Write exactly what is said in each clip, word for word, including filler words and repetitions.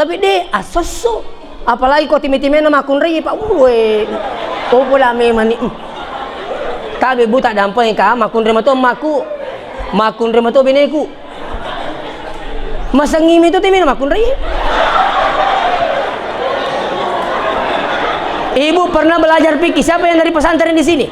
Tapi de, asosso. Apalagi ko time-timena makkunrai, Pak. Weh, topola memang ni. Hmm. Tabe buta dampeng ka, makkunrai mato makku. Makkunrai mato beneku. Masengi mi tu timena makkunrai. Ibu pernah belajar fikih? Siapa yang dari pesantren di sini?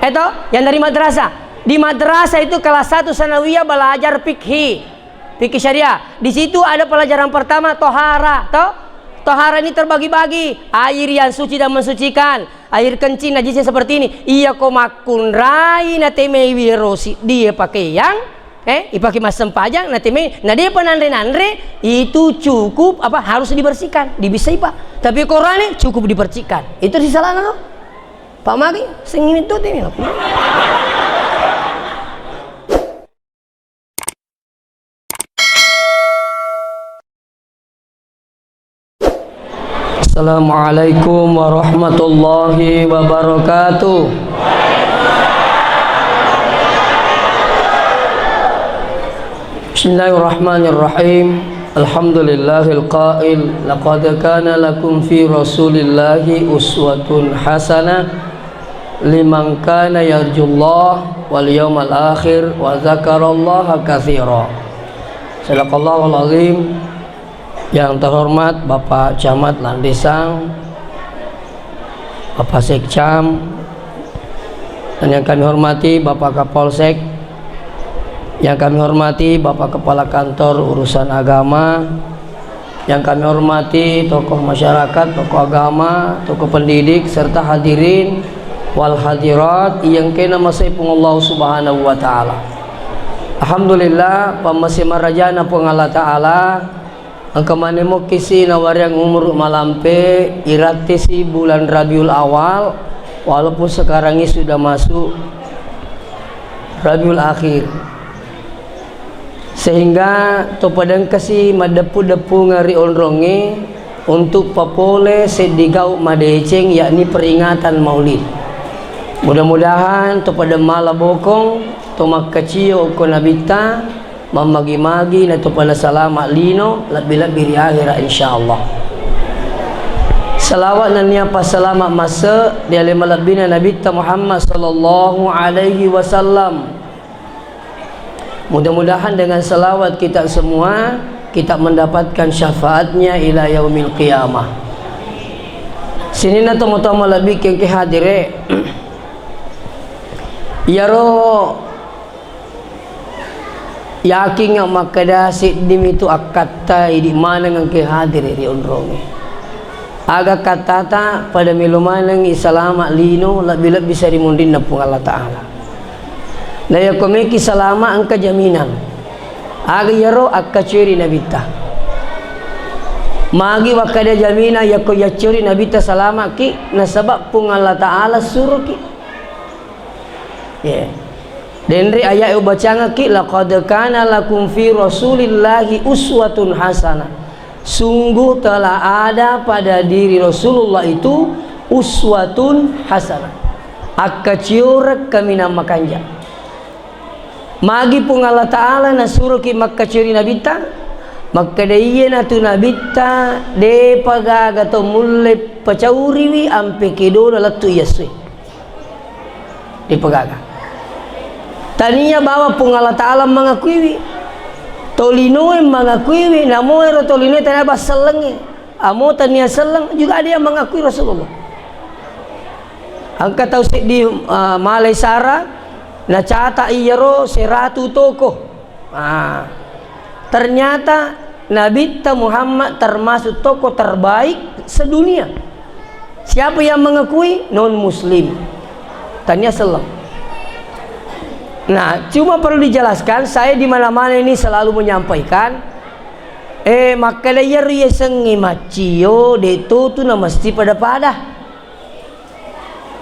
Eto, yang dari madrasah. Di madrasah itu kelas satu sanawiyah belajar fikih. Fikih syariah. Di situ ada pelajaran pertama tohara, toh? Tohara ini terbagi-bagi. Air yang suci dan mensucikan. Air kencing najisnya seperti ini. Iya ko makkunrai na temei wiro siddi pakaian, eh, ipake massempajang, na temei, na depa nanre-nanre, itu cukup apa harus dibersihkan, dibissai, Pak. Tapi korane cukup dipercikkan. Itu risalana, no? Pak Magi, sengit tu temi. Assalamualaikum warahmatullahi wabarakatuh. Bismillahirrahmanirrahim. Alhamdulillahil qail, "Laqad kana lakum fi Rasulillahi uswatun hasanah liman kana yarjullah wal yawmal akhir wa dzakarallaha katsira." Sadaqallahul azim. Yang terhormat Bapak Camat Landesang, Bapak Sekcam, dan yang kami hormati Bapak Kapolsek, yang kami hormati Bapak Kepala Kantor Urusan Agama, yang kami hormati tokoh masyarakat, tokoh agama, tokoh pendidik, serta hadirin wal hadirat yang kena masai Puang Allah Subhanahu wa Ta'ala. Alhamdulillah, pammase marajana Puang Allah Ta'ala, engka maneng mokkisi nawareang umuru malampe, irattesi bulan Rabiul Awal, walaupun sekarang ini sudah masuk Rabiul Akhir. Sehingga topadengkasi maddeppu-deppungeng ri onrongnge untuk papole seddi gau madeceng, yakni peringatan Maulid. Mudah-mudahan topadeng mala bokong, to makkacio okko Nabitta, mammagi-magi, natopa nasalama lino, lebbi-lebbi ri akhera, insyaallah. Salawat nennia passalama masse ri ale malebbina Nabitta Muhammad sallallahu alaihi wasallam. Mudah-mudahan dengan salawat kita semua, kita mendapatkan syafaatnya ila yaumil qiyamah. Sininna tomatoa malebbi engke hadire. Iyaro yakingnga makkeda seddimi tu akkatta idi maneng engke hadire ri onrongnge. Aga kattata pada melo manengngi salama lino, lebbi-lebbi sari munrinna Puang Allah Ta'ala. Na yakko meki salama engka jaminan. Aga iyaro akkacueri Nabitta. Magi wakkada jaminan yakko yaccori Nabitta salamaki, nasaba Puang Allah Ta'ala suroki. Ye. Denre ayat ubacangaki, "Laqad kana lakum fi Rasulillahi uswatun hasanah." Sungguh telah ada pada diri Rasulullah itu uswatun hasanah. Akkacioreng kaminang makanja. Magi Puang Allah Ta'ala nasuroki makkaciori Nabitta, makkeda iyanatu Nabitta, depa gaga to mulle pacauriwi ampe kedona lettu iyassue. Dipagaga. Tania bawang Puang Allah Ta'ala mangakuiwi. Tolinoe mangakuiwi, namo ero tolinoe tania bassellengnge. Amo tania selleng juga ada yang mengakui Rasulullah. Engka tau seddi, uh, malai sara, nacata iyaro seratu toko. Ah, ternyata Nabitta Muhammad termasuk tokoh terbaik sedunia. Siapa yang mengakui? Non muslim. Tania selleng. Nah, cuma perlu dijelaskan, saya di mana-mana ini selalu menyampaikan, eh, makkeda iyaro yasengnge maccio, de totu na mesti pada-pada.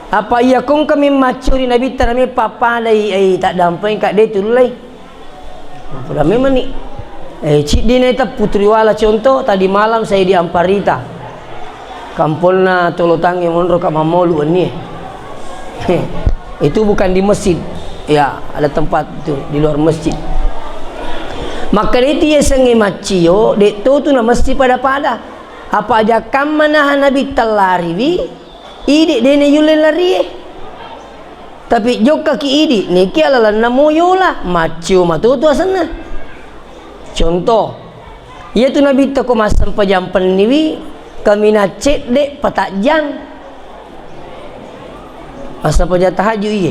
Apa iya kongka memmaccori Nabitta name pappadai, ai, taddampengka de tullei. Pada memang ni. Eh, ciddi neta Putriwala contoh, tadi malam saya di Amparita. Kamponna Tolotangnge monro ka mammolu wennie. Itu bukan di masjid. Ya, ada tempat itu di luar masjid. Makkeda itu yasengnge maccio, de' to tu namesti pada-pada. Apa aja kamma naha Nabitta lariwi, idi' de' nayulle larie. Tapi jokkaki idi', niki alalanna moyola, maccio matoto asenna. Contoh, iyatu Nabitta ko massempajang penniwi, kaminang cedde' patajjang. Massempajang tahajud iye.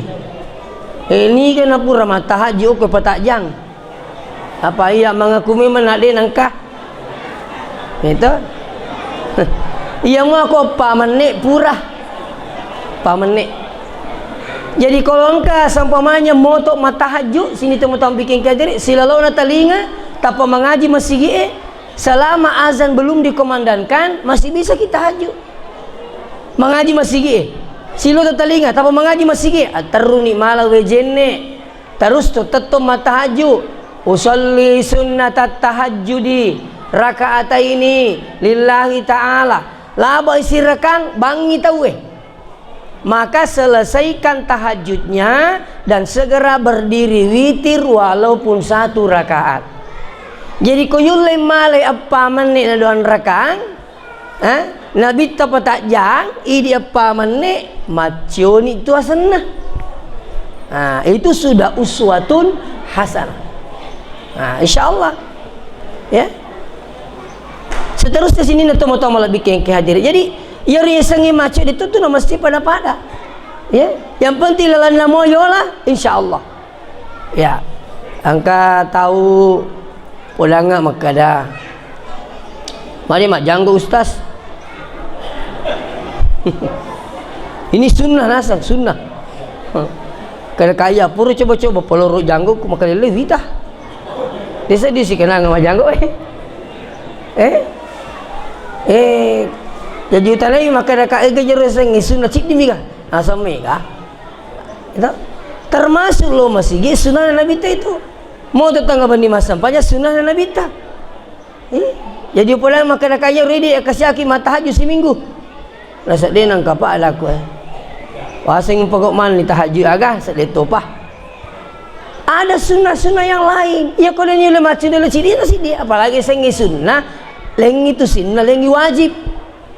Eh, niga napura mattahajud ko patajjang. Apa iya mangaku memang nak de' nangka? Itu. Iya mua ko pa menne' pura. Pa menne'. Jadi kalau engka seumpamanya moto mattahajud, sini temu tampiking kajari, silalona talinga, tappa mangaji masigi'e, selama azan belum dikumandangkan, masih bisa kita tahajud. Mangaji masigi'e. Silo talinga, tappa mangaji masigi'e, atterruni mala wejenne. Terus to tetto mattahajud. Usolli sunnatat tahajjudi raka'ataini lillahi ta'ala. Labai sirakang bangngi tauwe. Maka selesaikan tahajudnya dan segera berdiri witir walaupun satu rakaat. Jadi ko yulle malai eppa menne' na duang rakang, eh, Nabitta patajjang, idi' eppa menne', maccioni tu asenna. Nah, itu sudah uswatun hasanah. Nah, insya Allah. Ya. Seterusnya sini na tomo-tomo lebih kengke hadir. Jadi, iya riasengnge maccio itu tu na mesti pada-pada. Ya, yang penting lalanna moyola, insya Allah. Ya, engka tau podangnga makkeda, "Magi majjanggo, Ustaz?" Ini sunnah naseng, sunnah. Kada kaya pura coba-coba peloro janggo ku makalele wita. Desa di sikenang majjanggo, eh. Eh? Eh, jadi utanai makkeda ka ega jero seng sunnah ciddi miga. Asam mega. Itu termasuk lo masigi sunnah Nabitta itu. Mau tetangga bani masam panya sunnah Nabitta. Eh, jadi pula makkeda kaya ridi kasiaki mattahajud seminggu. Rasa denang kapa ada ku, eh. Waseng pokok mani tahajud aga sedde topa. Ada sunnah-sunnah yang lain. Ya kalau ni le macam dulu sidi sidi, apalagi sengi sunnah, lengi tu sunnah, lengi wajib.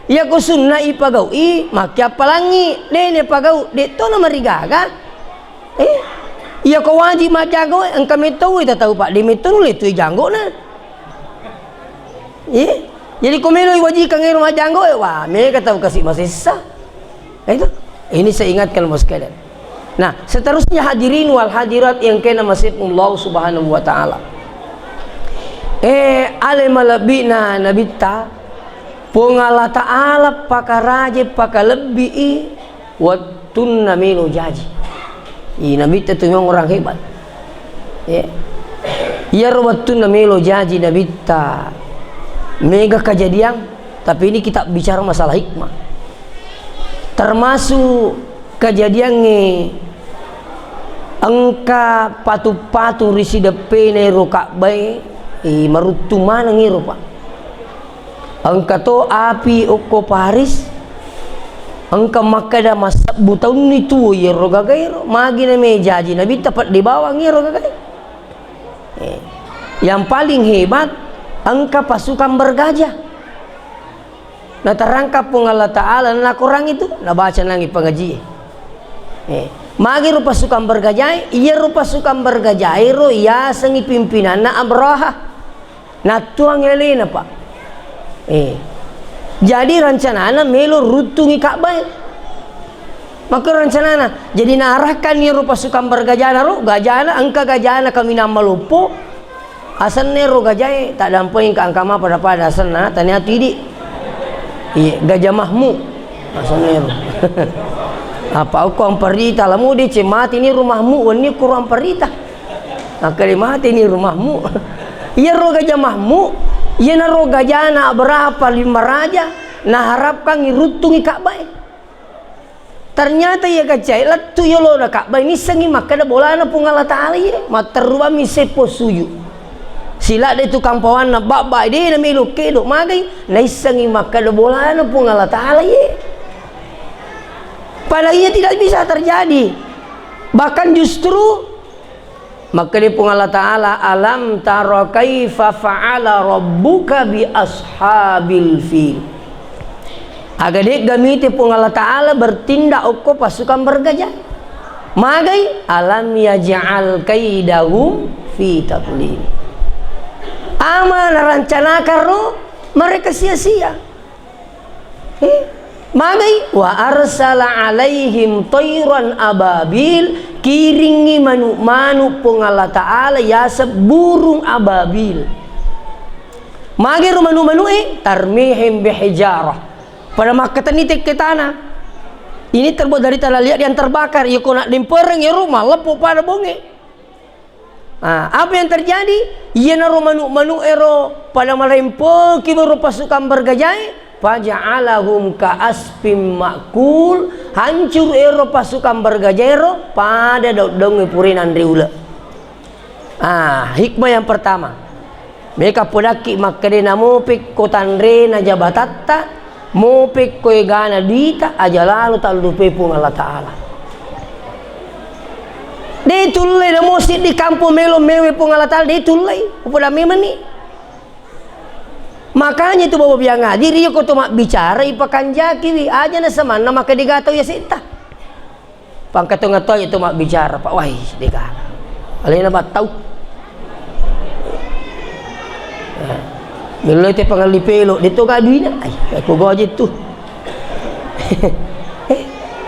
Iyako sunna ipagau'i, makkiappalangngi, de' nepagau', de' to namarigaga. Eh, iyako wajib majjanggo, engka metto uwita tau, Pak, de' metto nulle tui janggona. Eh, jadi ko melo iwajikang ero majjanggo, eh, wah, mega tau kasi masessa. Nah, itu. Ini saya ingatkan, Bos, sekalian. Nah, seterusnya hadirin wal hadirat yang kena masih Allah Subhanahu wa Ta'ala. Eh, ale malebbina Nabitta, Puang Allah Ta'ala pakaraje, pakalebbii wettunna melo jaji. Ih, Nabitta tu memang orang hebat. Ya. Iyaro wettunna melo jaji Nabitta, mega kejadian, tapi ini kita bicara masalah hikmah. Termasuk kejadiangnge engka patu-patu ri sideppena ero Ka'bae, eh, maruttu maneng ero, Pak. Engka to api okko Paris, engka makkeda massebbu taunni tuo iyaro gagaero, magi na mejaji Nabitta pedde bawang iyaro gagae. Eh, yang paling hebat engka pasukan bergajah. Natarangka Puang Allah Ta'ala, nakorangngi tu, nabaca nangi pangaji. Eh, magi ro pasukan bergajah e, iya ro pasukan bergajah e ro yasengi pimpinanna Abraha. Nattuang alena, Pak. Eh, jadi rancanana melo ruttungi Ka'bah e. Maka rancanana, jadi naarahkan iyaro pasukan bergajana ro, gajana, engka gajana kaminang maloppo, asenna ro gajae, taddampengka engka ma pada-pada asenna, tania tu idi. Iya, Gajah Mahmud. Asenna ro. Apa okko amparita, lamu deceng mate ni ro Mahmud, wenni kuro amparita. Akkali mate ni ro Mahmud. Iyaro Gajah Mahmud, iyanaro gajana Abraha paling maraja, naharapkan iruttungi Ka'bah e. Ternyata iya gajae lettu yolona Ka'bah, nissengi makkeda bolana Puang Allah Ta'ala iye, matterru bammi seppo suju. Siladde tukang pawanna babba de namelo kedo magai, naissengi makkeda bolana Puang Allah Ta'ala iye. Padahal iya tidak bisa terjadi. Bahkan justru Makkeda Puang Allah Ta'ala, "Alam tara kaifa fa'ala rabbuka bi ashabil fil." Aga de'ga mite Puang Allah Ta'ala bertindak okko pasukan bergajah? Magai, "Alam yaj'al kaidahum fi tadlil." Ama narancanakan ro mereka sia-sia. Eh, magai, "Wa arsala alaihim tairan ababil," kiringngi manu'-manu' Puang Allah Ta'ala yaseng burung ababil. Magai ro manu'-manu' e, "Tarmihim bihijarah," pada makkatenni tekke tana. Ini terbuat dari tanah liat yang terbakar. Iya ko naddempereng ero, malleppo pada bonge. Ah, apa yang terjadi? Iyanaro manu'-manu' ero pada malempeki ro pasukan bergajae, faja'alahum ka'asfim ma'kul, hancur ero pasukan bergajae ro pada daung-daungnge pura nanre ule'. Ah, hikmah yang pertama. Meka podakki makkeda, namopi ko tanrena jabatatta, mopi ko egana duita, aja lalo tallupai Puang Allah Ta'ala. De' tullei namo siddi kampong melo mewe Puang Allah Ta'ala, de' tullei. Upoda memenni. Makanya itu Bapak Biang Hadir, iya ko to mabbicara, ipakanjakiwi, aja nasamanna makkeda de'ga tau yasetta. Pangkatonga toi itu mabbicara, Pak. Wai, de'gaga. Alena battau. Millau te pangalli pelo, de' to gaduina. Ai, aku gaji tu.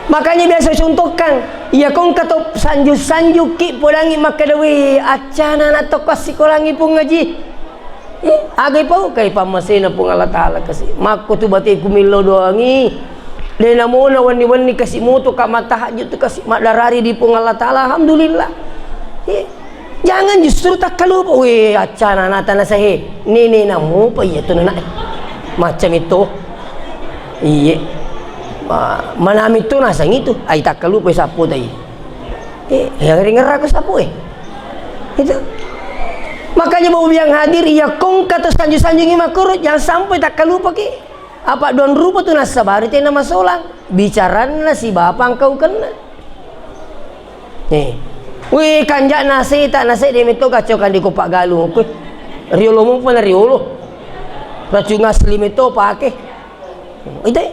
Makanya biasa contohkan, iya kongka to sanju-sanjuki podangi makkeda, "Wih, accana anak tokko assikolangi Puang Haji." Eh, agai pau kai pammasena Puang Allah Ta'ala kasi. Makko tu bateku millau doangi. De' namona wenni-wenni kasi moto ka mattahajud tu kasi maddarari di Puang Allah Ta'ala. Alhamdulillah. Eh, jangan justru takkalupa. Weh, accana nata nasahe. Nene namupa iya tu nana. Macam itu. Iye. Ma-, manami tu nasang itu. Ai takkalupa sappo tai. Eh, yang ringerako sapu, eh. Itu. Makanya Bapak Biang Hadir, iya kongka to sanju-sanjungi makkoro, jangan sampai takkalupaki. Apa doang rupa tu nassabari tena masolang. Bicaranna si bapa angkaukenna. Eh. Wih, kanja nase tak nase de' metto kacau kandi ko Pak Galung. Oke. Riolo mo pernah riolo. Racun asli metto pake. Itu.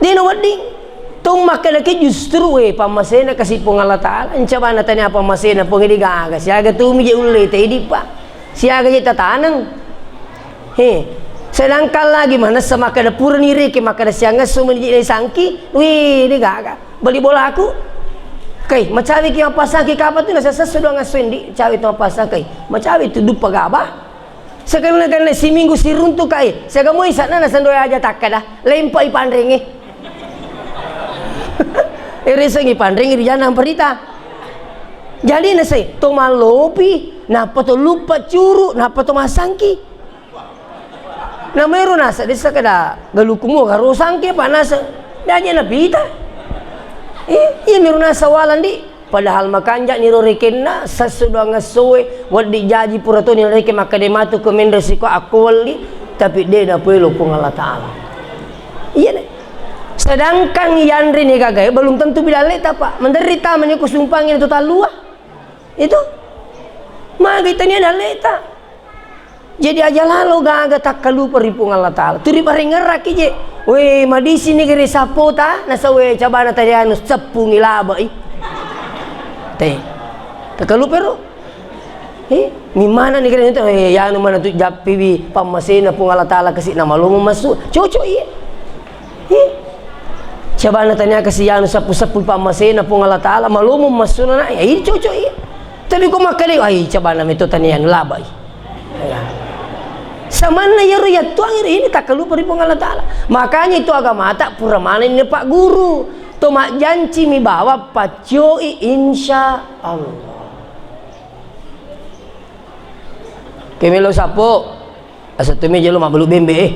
Dena wedding. Tong makkedaki justru, eh, pammasena kasi Puang Allah Ta'ala. Encabana tania pammasena Puang, de'gaga. Siaga tumi je ulle te idi, Pak. Siaga je tataneng. He. Sedangkan lagi manessa makkeda purani reke makkeda siangesso meni je sangki. Wih, de'gaga. Beli bolaku. Kai, macawi ki mappasangki kapang tu nasa sesso doang ngesso ndi. Cawi tu mappasang kai. Macawi tu duppa gaba. Sekenna-kenna siminggu siruntu kai, siaga moi sana naseng doe aja takkada, lempai panrengnge. Irisengi panrengnge ri jana amperita. Jadi nasai, to mallopi, nappa to luppa curu, nappa to massangki. Namero nasa desa kada galukumu garo sangki apa nasa. Daje napita. Eh, iya mero nasa walan di. Padahal makanja'ni ro rekenna, sesso doang essoe, wedding jaji pura toni rekeng makkeda matu ko menre siko akko welli, tapi de' napoelo Puang Allah Ta'ala. Iya ne. Sedangkan yanre ni gagae belum tentu bidalleta, Pak. Menderita mani ko sumpangi tu tallua. Itu. Magi tania dalleta. Jadi aja lalo gaga takkalupa ri Puang Allah Ta'ala. Turi parengngerraki je. Weh, madisini gere sapota, nasa weh cabana tadi anu seppungi labai. Te. Takkalupa ro. Eh, mimana ni gere itu, eh, yanu mana tu jappiwi pammasena Puang Allah Ta'ala kasi namalomo massu. Cocok iya. Hi. Cabana tania kasi anu seppu-seppu pammasena Puang Allah Ta'ala, malomo massuna na, ya, ini cocok iya. Tapi ko makkeda, ai, cabana meto tania anu labai. Ya. Samanna yaro yattuang ini takkalupa ri Puang Allah Ta'ala. Makanya itu agamata pura manenni Pak Guru. To majjanci mi bawa paccoi insya Allah. Kemelo sapo. Asa tu meja lo mabbalu bembe, eh.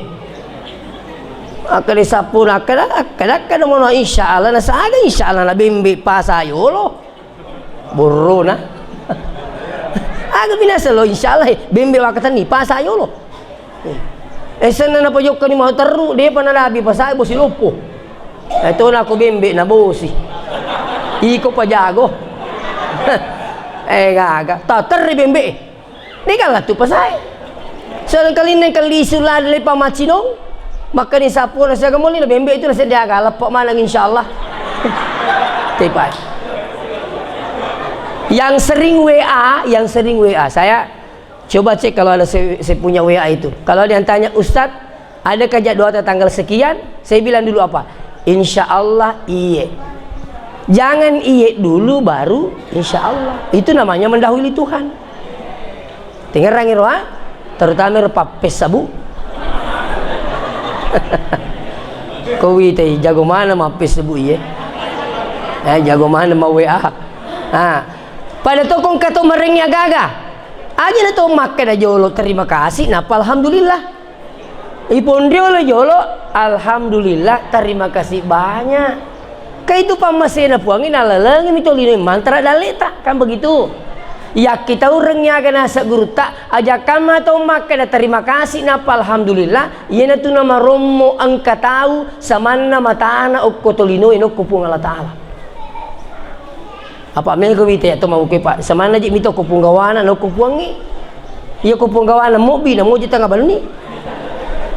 Akkeda sappo na, akkeda, akkeda, akkeda mono, insya Allah, nasa aga insya Allah na bembe pasa yolo. Borrona. Aga binasa lo, insya Allah, eh, bembe wakatanni pasa yolo. Eh, senna na pajokka ni mau terru, depa na labi pasai bosi loppo. Eh, to na ko bembe na bosi. Iko pajago. Eh, gaga. Tau terri bembe. Dega la tu pasae. Sengkalinna kelli isu la le pamacinong. Makkani sappo na siaga molli na bembe itu na seddi aga leppa maneng insyaallah. Tepai. Yang sering W A, yang sering W A. Saya coba cek kalau ada saya, saya punya W A itu. Kalau ada yang tanya, "Ustadz, adakah jadwalnya tanggal sekian?" Saya bilang dulu apa? "Insya Allah iye." Jangan iye dulu baru insya Allah. Itu namanya mendahului Tuhan. Tengerangi roa, terutama ro pappes sabu. Ko witai jago mana mappes sabu iye. Eh, jago mana ma W A. Ah, pada tokong kato marengi agaga. Aja na to makkeda jolo terima kasih, napa alhamdulillah. Iponriolo jolo, alhamdulillah, terima kasih banyak. Ka itu pammasena Puangnge nalalengi mi tolino mantara dalleta, kan begitu. Yakkitaurengngi aga naseng gurutta, aja kamma tau makkeda terima kasih napa alhamdulillah, iyanatu namarommo engka tau samanna matana okko tolinoe nokko Puang Allah Ta'ala. Apa mega wita ya to mau ke, Pak? Samanna je mito ko punggawana no ko Puangnge. Iya ko punggawana mobbi na moji tengah benni.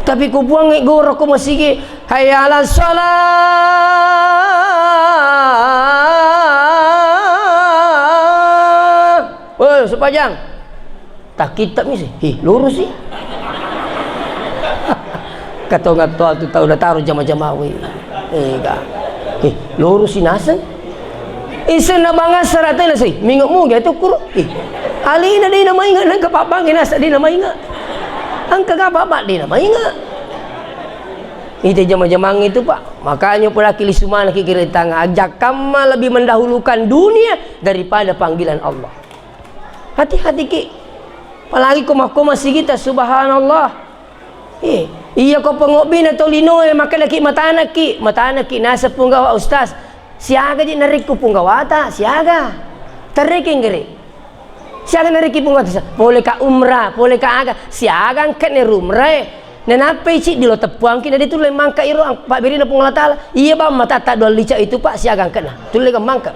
Tapi ko Puangnge goro ko masigi, "Hayya 'alas shalah." Woi, sempajang. Takkitta mi si. Hi, lurus si. Katonga toa tu tau dataro jama-jama we. Ega. Hi, lurus si naseng. Isenna bangasa ratena si. Minga mugi tu kuro. Hi. Alina de na mainga nangka pabbange nasa de na mainga. Angka ga pabba de na mainga. Ite jama-jamang itu, Pak. Makanya pula kilisumana kikira tanga. Aja kamma lebih mendahulukan dunia daripada panggilan Allah. Hati-hati ki. Apalagi ko makko masigita, subhanallah. Eh, iya ko pengobbina tolinoe, makkedaki matanaki, matanaki nasa punggawa ustaz. Siaga ji narekko punggawata, siaga. Terreke nggere. Siaga narekki punggawata, pole ka umrah, pole ka aga, siaga angkene rumrae. Nenappai ciddi lo teppuangki, na de tulle mangka iro ang-, pabberina Puang Allah Ta'ala. Iya bang matatta dua lica itu, Pak, siaga angkena. Tulle ga mangka.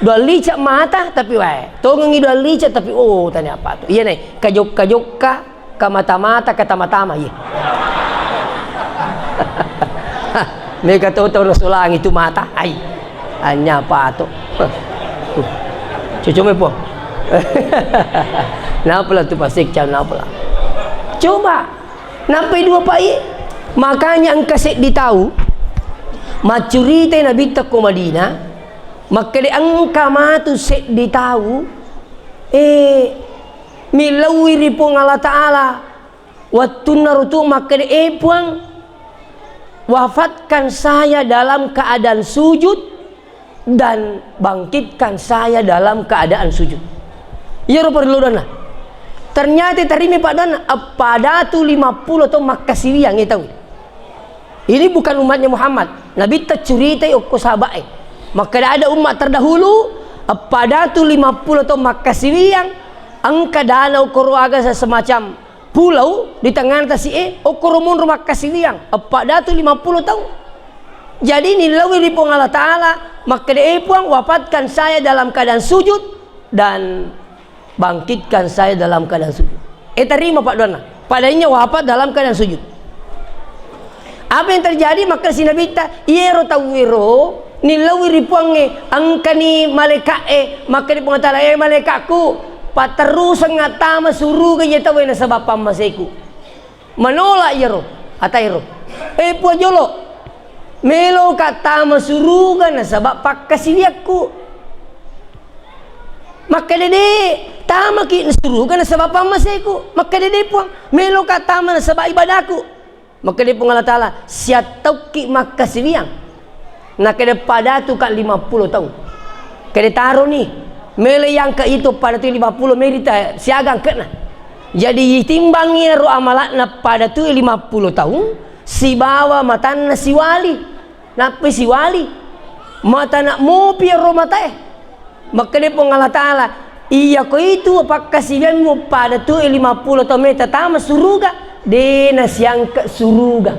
Dua lica mata, tapi wae. Tongengi dua lica, tapi, oh, tanya apa tu. Iya, nih, kajokka-jokka, kamata-mata, katama-tama, iya. Mega tau-tau nasolangi tu mata, ai. Anya apa tu. Tuh. Cucu me, Puang. Napalah tu pasiksa, napalah. Coba. Nappai dua pai. Makanya engka seddi tau maccuritai Nabitta ko Madinah, makkeda engka matu seddi tau, eh, milauwi ri Puang Allah Ta'ala, wettunna rutu makkeda, "Eh, Puang, wafatkan saya dalam keadaan sujud." Dan bangkitkan saya dalam keadaan sujud. Iyaro parellu doanna. Ternyata tarimi paddoanna, eppa datu lima pulo taung makkasiwiang e tau. Ini bukan umatnya Muhammad. Nabitta curitai okko sahabat e. Makkeda ada umat terdahulu, eppa datu lima pulo taung makkasiwiang, engka danau koro aga semacam pulau di tengah tasi e, okkoro monro makkasiwiang, eppa datu lima pulo taung. Jadi, nilauwi ri Puang Allah Ta'ala, makkeda, "Eh, Puang, wafatkan saya dalam keadaan sujud dan bangkitkan saya dalam keadaan sujud." Eh, tarima paddoanna. Padanya wafat dalam keadaan sujud. Apa yang terjadi? Makkeda si Nabitta, iyero tauwero nilauwi ri Puangnge, engkani malaika'e, makkeda Puang Ta'ala, "Eh, malaika'ku, patteruseng attama suruga iya tauwe nasaba pammaseku." Menolak iyaro, ataero. "Eh, Puang jolo, meloka tama suruga nasaba pakkasiwiakku." Makkeda, "De, tamaki suruga nasaba pammaseku." Makkeda, "De, Puang, meloka tama nasaba ibadaku." Makkeda Puang Allah Ta'ala, "Siattaukki makkasiwiang." Nakkeda, "Padatuka lima pulo taung." Kede taroni, mele yangka itu pada tu lima pulo merita siaga angkena. Jadi timbangi ro amalakna pada tu lima pulo taung sibawa matanna siwali. Nappi siwali. Matana mopi ro matae. Makkeda Puang Allah Ta'ala, "Iya ko itu pakkasiwiammu pada tu lima pulo taung meta tama suruga, de nasiangka suruga."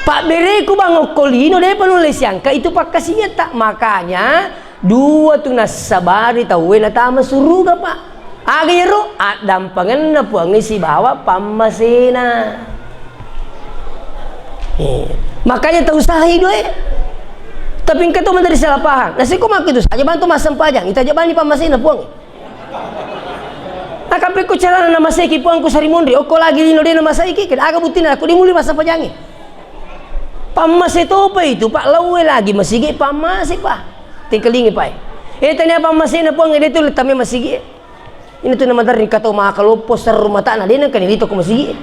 Pabbereku bang okko lino, depa nulle siangka itu pakkasiwiatta. Makanya Dua tu nassabari tauwe natama suruga, Pak. Aga iyaro? Addampengenna Puangnge sibawa pammasena. Eh, makanya tau usaha i dua e. Tapi engka to menteri salah paham. Nasi ko makku tu saja bantu massempajang, ita aja bani pammasena Puang. Nakapekko carana namaseiki Puangku sarimunri, okko lagi lino de namaseiki, keda aga buttina ko de muli massempajangi. Pammase topa itu, Pak, laue lagi masigi pammase, Pak. Tengkalingi, Pak. Eh, tania pammasena Puang, de tu letame masigi. Ini tu namaderring kato maka loppo serru matana, de nengka nilito ko masigi.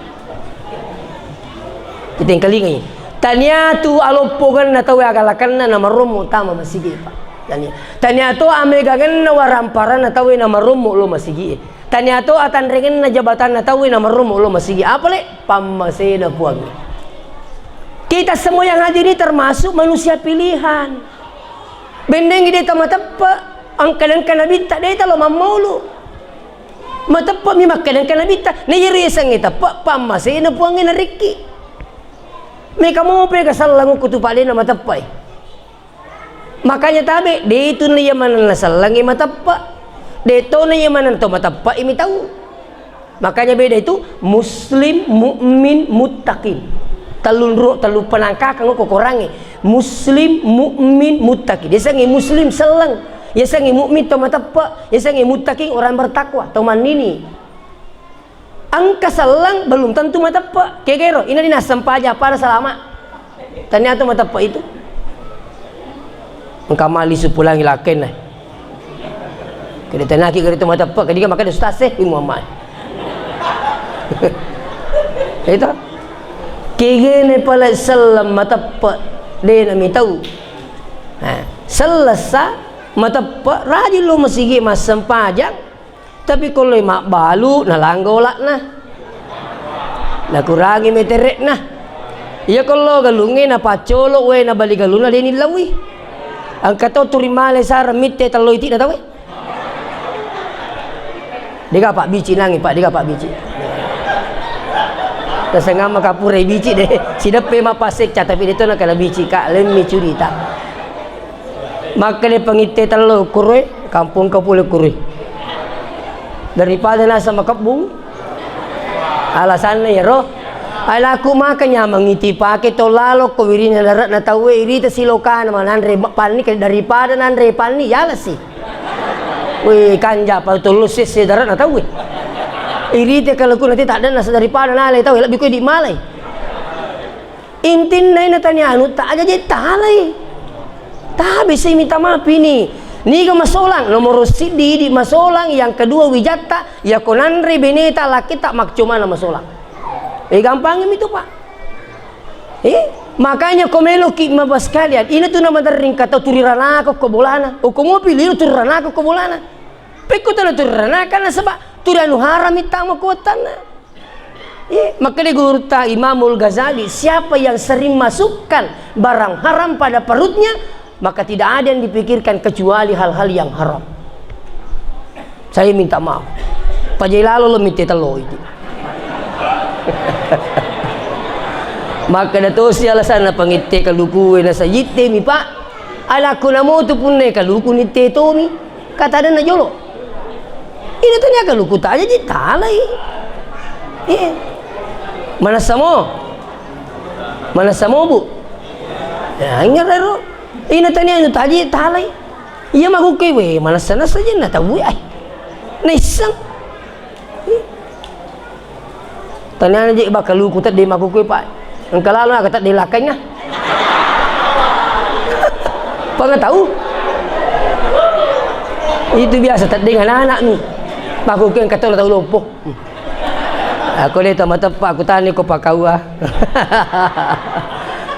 Kitengkalingai. Tania tu aloppongenna tauwe agalakenna namarommo tama masigi, Pak. Tania. Tania to amegangenna waramparanna tauwe namarommo lo masigi. Tania to atanrengenna jabatanna tauwe namarommo lo masigi. Apa le? Pammasena Puang. Kita semua yang hadir ini termasuk manusia pilihan. Bendengi de tamateppe, angka-angka nabitta de talo mammolu. Mateppe'mi makkeda engka nabitta, na iyaro yasengnge teppe', pammasena Puangnge narikki. Meka mope ka selleng okko tu padena mateppe'i. Makanya tabe, de tu na iya maneng na sellengnge mateppe'. De to na iya maneng to mateppe'i mi tau. Makanya beda itu muslim, mukmin, muttaqin. Tellunro-, tellu penangkakang okko korangnge. Muslim, mukmin, muttaqin. Yasengnge muslim selleng. Yasengnge mukmin to mateppe'. Yasengnge muttaqin orang bertakwa, to mannini. Engka selleng belum tentu mateppe'. Kegero, ina dina sempajang pada salama. Tania tu mateppe' itu. Engka mali supulangi lakkenna. Kede tenaki kede tu mateppe', kediga makanya ustaz eh, Muhammad. Itu. Kegene pale selleng mateppe', de na mi tau. Nah, sellessa mateppe', rajin lo masigi massempajang. Tapi ko loi mabbalu, nalangga ola'na. Nakurangi metere'na. Iya ko lo galungnge, napaccolo wae, nabali galunna, de nillaui. Engka to turi male sareng mitte tello iti'na tauwe. Dega pabbici nangi, Pak, dega pabbici. Tasengamma kapura bici de, sideppe mappasekka, tapi de to nakana bici, Kak, lemmi curita. Makkeda pangitte tello kuroe, kampong ka pole kuroe. Daripada nasa makebbung, alasanna iyaro, ai laku maka nyameng iti pake to lalo ko wirina dare'na tauwe, irita silokana mananre panni, daripada nanre panni, yalasi. Weh, kanja pa tollo sesse dare'na tauwe. Irita kalukuna te taddenna daripada nale tauwe, lebbi ko di malai. Intinna ina tania anu ta aja je talai. Tabe si minta maaf ini. Niga masolang, nomor siddi idi masolang, yang kedua wijatta, ya ko nanre beneta lakita makcomana masolang. Eh, gampang mi tu, Pak. Eh, makanya ko meloki maba sekalian, ina tu namaderring kata turi ranako ko bolana. O ko mopi liru turi ranako ko bolana. Pekko tana turi ranaka nasaba turi anu haram mittama ko wattanna. Iya, makanya gurutta Imamul Ghazali, siapa yang sering masukkan barang haram pada perutnya, maka tidak ada yang dipikirkan kecuali hal-hal yang haram. Saya minta maaf. Pajai lalo lo mitte tello itu. Maka da tosi alasanna pangitte kaluku wena sajitte mi, Pak. Alakku namotu punne kaluku nitte tomi. Kata adanna jolo. Ina tania kaluku taja ji talai. Eh. Manessa mo? Manessa mo, Bu? Ya, ingerero. Ina tania anu taji talai. Iya makukkue we, manessa-nessa jenna tau ai. Naisseng. Taniana je bakkaluku tedde makkukue, Pak. Engka lalo aga tedde lakkainna. Panga tau? Itu biasa tedde anak-anak mi. Makkukue engka tau, tau loppo. Aku de tama teppa, aku tani ko pakaua.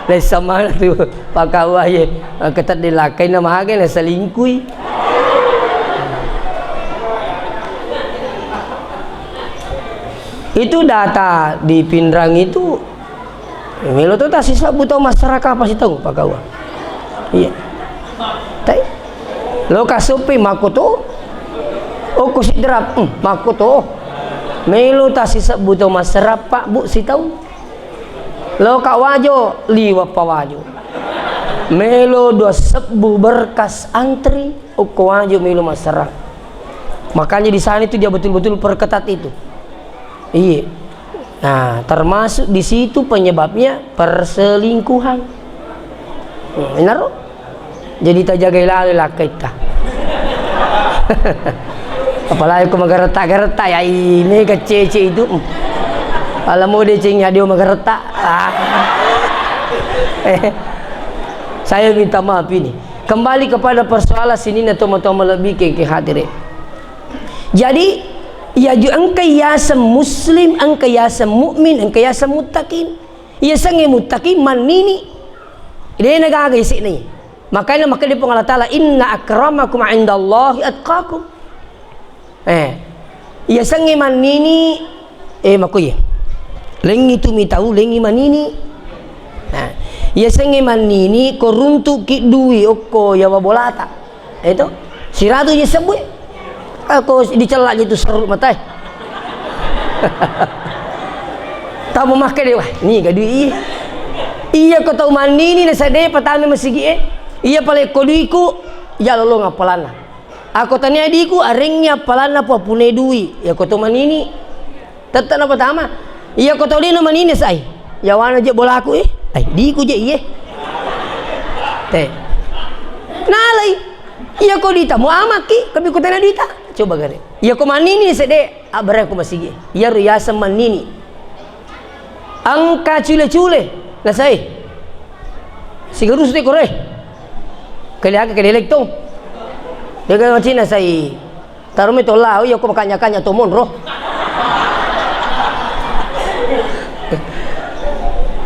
Lessa mana tu pakaua ye. Engka tedde lakkainna maga na selingkui. Itu data di Pinrang itu, melo to tasisebbu tau masyarakat apa sitau pakaua. Iya. Tai. Lo kasuppi makko to. Oko sidrap, hmm, makko to. Melo tasisebbu tau masyarakat, Pak, Bu, sitau. Lo ka Wajo, liwa pa Wajo. Melo dua sebbu berkas antri, okko waju melo maserang. Makanya di sana itu dia betul-betul perketat itu. Iya. Nah, termasuk di situ penyebabnya perselingkuhan. Hmm, benar? Jadi tajagai lalo lakkaitta. Apalagi ko magaretta-garetta, ya ini kecece itu. Ala mode ceng ya dia magaretta. Ah. Eh. Saya minta maaf ini. Kembali kepada persoalan sini na toma-toma lebih ke, ke hadirin. Jadi, iya ju engka yaseng muslim, engka yaseng mukmin, engka yaseng muttaqin. Yasengnge muttaqin mannini. Dena gaga isikna. Makanya makkeda Puang Allah Taala, "Inna akramakum indallahi atqakum." Eh, yasengnge mannini, eh, makkuye. Lengngi tu mitau, lengngi manini. Nah, yasengnge mannini, ko runtuki dui okko yawa bolata. Itu, siratu je sebbu. Ako dicellak je tu seru matai. Tamu makkeda, "Wah, ni ga dui iye." Iya ko tau mannini na sedde patame masigi e. Iya pale ko duiku, jalo lo ngappalanna. Ako tania diku, arengngi appalanna po pune dui. Iya ko tau manini. Tette na patama. Iya ko tau lino manini sai. Yawana je bolaku e. Ai, diku je iye. Te. Nalai. Iya ko dita, mu amaki, tapi ko tania dita. Coba gare. Iya ko manini sedde, abbareng ko masigi. Iya ro yaseng manini. Engka cule-cule, nasai. Sigarus te kore. Kaliaka ke delek tong. Dega macina sai. Tarumi to lao, iya ko makanya-kanya to monro.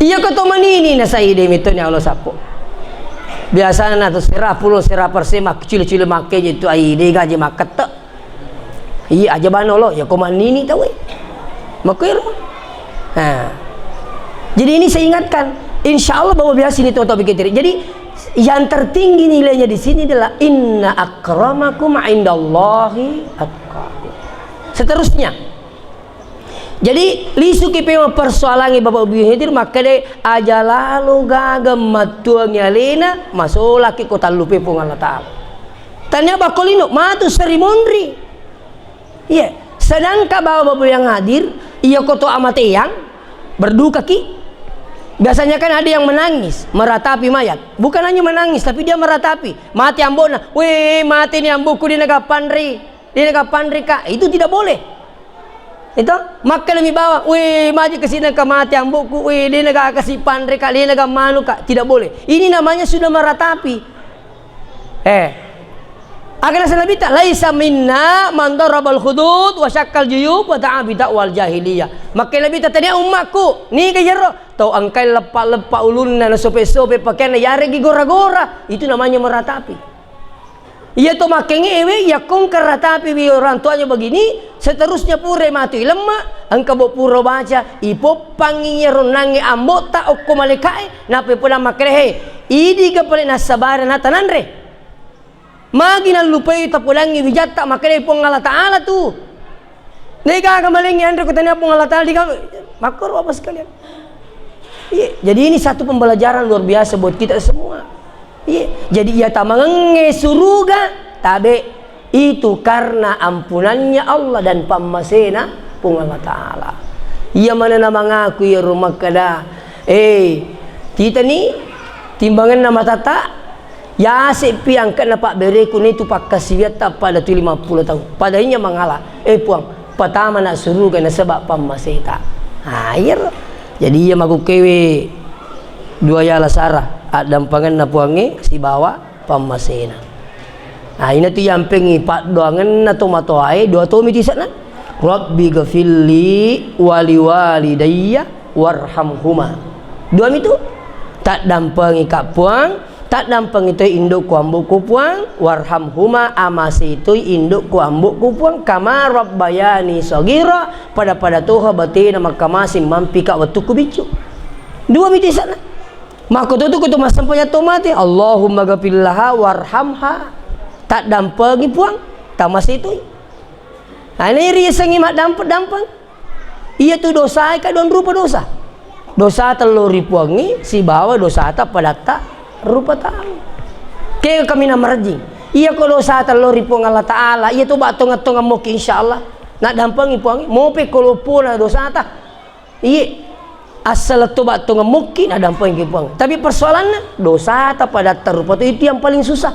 Iya ko to manini nasai de mitoni Allah sappo. Biasana na to sera pulo sera persen mak cule-cule makke je tu ai de gaji makkette. Iya, aja bano lo, ya ko mannini tau e. Makkuero. Nah. Jadi ini saya ingatkan, insya Allah bahwa biasa ini tau-tau bikin tiri. Jadi yang tertinggi nilainya di sini adalah inna akramakum indallahi atqakum. Seterusnya. Jadi lisu ki pema persoalangi Bapak Ibu hadir, makkeda aja lalo gaga mattuangi alena, masolaki ko tallupe Puang Allah Taala. Tania bakko lino, matu seri monri. Iya, sedangkan bapak-bapak yang hadir, iya ko to amateang, berduka ki. Biasanya kan ada yang menangis, meratapi mayat. Bukan hanya menangis, tapi dia meratapi. Mati ambokna, "Weh, mati ni ambokku, dia naga panri, dia naga panri, Kak." Itu tidak boleh. Itu, makkeda mi bawang, "Weh, maji kasi naka mati ambokku, weh, dia naga kasi panri, Kak, dia naga manu, Kak." Tidak boleh. Ini namanya sudah meratapi. Eh. Aga naseng Nabitta, "Laisa minna man darabal khudud wa syakkal juyub wa da'a bida'wal jahiliyah." Makkeda Nabitta, "Tania ummakku, niga iyaro tau engkai leppa-leppa ulunna, nasope-sope pakeanna, yaregi gora-gora." Itu namanya meratapi. Iya to makkengnge ewe, yakko engka ratapi wi orang tuanya begini, seterusnya pura matu ilemma, engka bo pura baca, ipoppangi iyaro nangnge ambotta okko malaika'e, nappa ipodang makkeda, "He, idiga pale nassabari na tananre?" Magi nallupai tapodangngi wijatta makkeda Puang Allah Taala tu. Degaga malengngi anre ko tania Puang Allah Taala diga makkoro apa sekalian. Iya, jadi ini satu pembelajaran luar biasa buat kita semua. Iya, jadi iya tamangengnge suruga tabe itu karena ampunannya Allah dan pammasena Puang Allah Taala. Iya mana na mangaku iya rumah kada, eh, kita ni timbanganna matata, yase'pi angke'na pabbereku nitu pakkasiwiatta pada tu lima puluh taung. Padainya mangala, "Eh, Puang, patama na suruga nasaba pammaseta." Ah, iyaro. Jadi iya makukkewe dua yala sara, addampangenna Puangnge sibawa pammasena. Nah, ina tu yampengngi paddoangenna tomatoae, dua tomi tisana. "Rabbi ghafirli wali walidayya warhamhuma." Dua mitu. Taddampengika Puang, taddampengi toi indokku ambokku Puang, warhamhuma, amasei toi indokku ambokku Puang, kama rabbayani shaghira, pada-pada toha batena makkamasing mampika wettukku biccu. Dua mitu isana. Makkototu ko to massempajang to mate, Allahumma ghafir laha warhamha. Taddampengi Puang, tamasei toi. Nah, ini riasengngi maddampeng-dampeng. Iya tu dosae ka dua rupa dosa. Dosa tello ri Puangnge sibawa dosata padatta rupa tau. Ke kaminang marejjing. Iya ko dosata lao ri Puang Allah Ta'ala, iya toba tongeng-tongeng mokki, insyaallah. Naddampengi Puang, mope ko loppona dosata. Iye. Asal toba tongeng mokki, naddampengi Puang. Tapi persoalanna, dosata padatta rupa tu itu yang paling susah.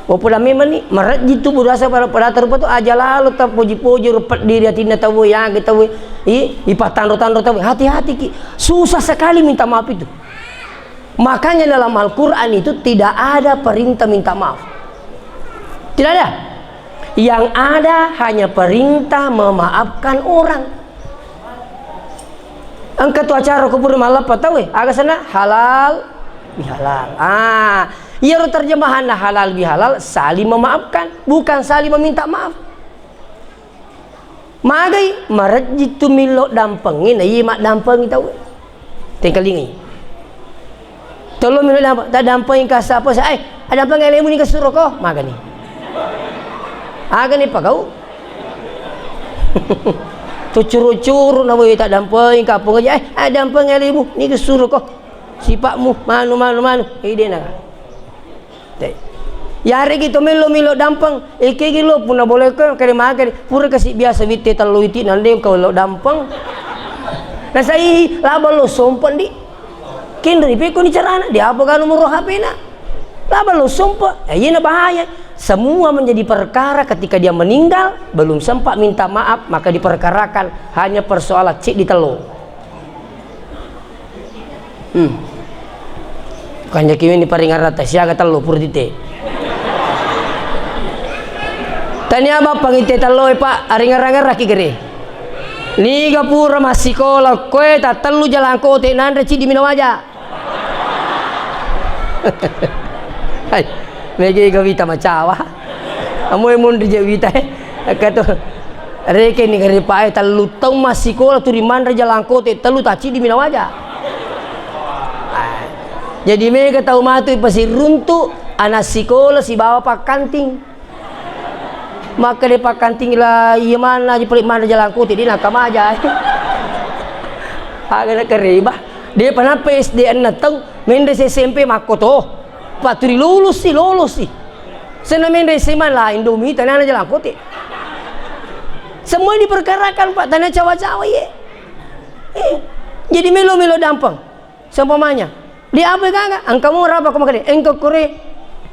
Wapura memang ni, marejji tu budasa pada, pada tarupa tu aja lalo tapoji-poji ro peddi ri atinna tau, yaga tau, i, ipatanro-tanro tau. Hati-hati ki. Susah sekali minta maaf itu. Makanya dalam Al-Quran itu tidak ada perintah minta maaf. Tidak ada. Yang ada hanya perintah memaafkan orang. Engka tu acara ko pura malleppa tauwe, aga senna? Halal bihalal. Ah, iyaro terjemahanna halal bihalal, saling memaafkan, bukan saling meminta maaf. Magai, marejji tu millo dampengnge, na iya maddampengi tauwe. Tengkalingai. Tollo melo dampa-, taddampengika sapa sa-, eh, addampeng alemu ni kasuro ko, magani. Agani pagau. Tu curu-curu na woi taddampengika pong aja, eh, addampeng alemu ni kasuro ko. Sipa'mu, manu, manu, manu. Eh, dena. Te. Yaregi to melo-melo dampeng, eh, kegi lo puna boleh ko, kere magani, pura kasi biasa witte tellu iti, nande ko lo dampeng. Nasai, laba lo sompeng di. Kenro ni pekko ni carana, dia apa ganu moro H P-na? Laba lo sompa, eh, iyena bahaya. Semua menjadi perkara ketika dia meninggal, belum sempat minta maaf, maka diperkarakan hanya persoalan cik di telo. Hmm. Bukan jaki ini paringarata, siaga telo pura tite. Tania bapang ite telo, eh, Pak, aringarang-ngaraki gere. Niga pura massikola koe tattellu jalangkote nanre cidi mina waja. Hai, mega ega wita macawa. Amoe monri je wita, eh. Kato, reke ni garipa, eh, tellu taung massikola tu rimanre jalangkote tellu tacidi mina waja. Ah. Jadi mega tau matu pasiruntu anak sikola sibawa pakkanting. Makkeda pakkanting la iya manna aja pale manre jalangkote, de nakamaja. Aga nakareba. De panappa S D enneng taung, menre S M P makkoto. Paturi lulusi, lulusi. Senna menre S M A la Indomie tanana jalangkote. Semua diperkarakan, Pak, tana cawa-cawa ye. Eh, jadi melo-melo dampeng. Seumpamanya, di apa gaga? Engka mo rapa ko makkeda, engka kore.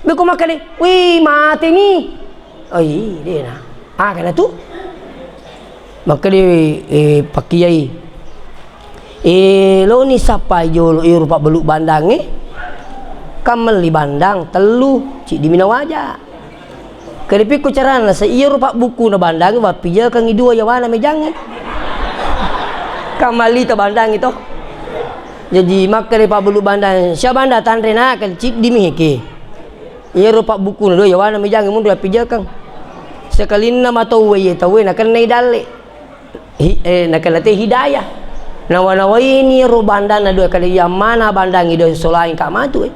Beko makkeda, wih, mate ni. Oh, iya, dena. Ah, kena tu. Makkeda, eh, pakkiyai. Eh, lo ni sappai jolo iyaro pabbelu bandangnge. Kammelli bandang tellu, ciddi mina waja. Kedipikku carana, sa iyaro pabbukkuna bandangnge, wappijakengngi dua yawana mejangnge. Kammalli to bandangnge to. Jaji, makkeda pabbelu bandang, "Sia banda tanre nak, ciddi mi heke." Iyaro pabbukkuna dua yawana mejangnge munri wappijakeng. Sekalinna matauwe iye tauwe nakennai dalle. Hi-, eh, nakenna te hidayah. Nawa-nawaini ro bandanna dua kali, yang mana bandangngi dua solaing ka matu, eh.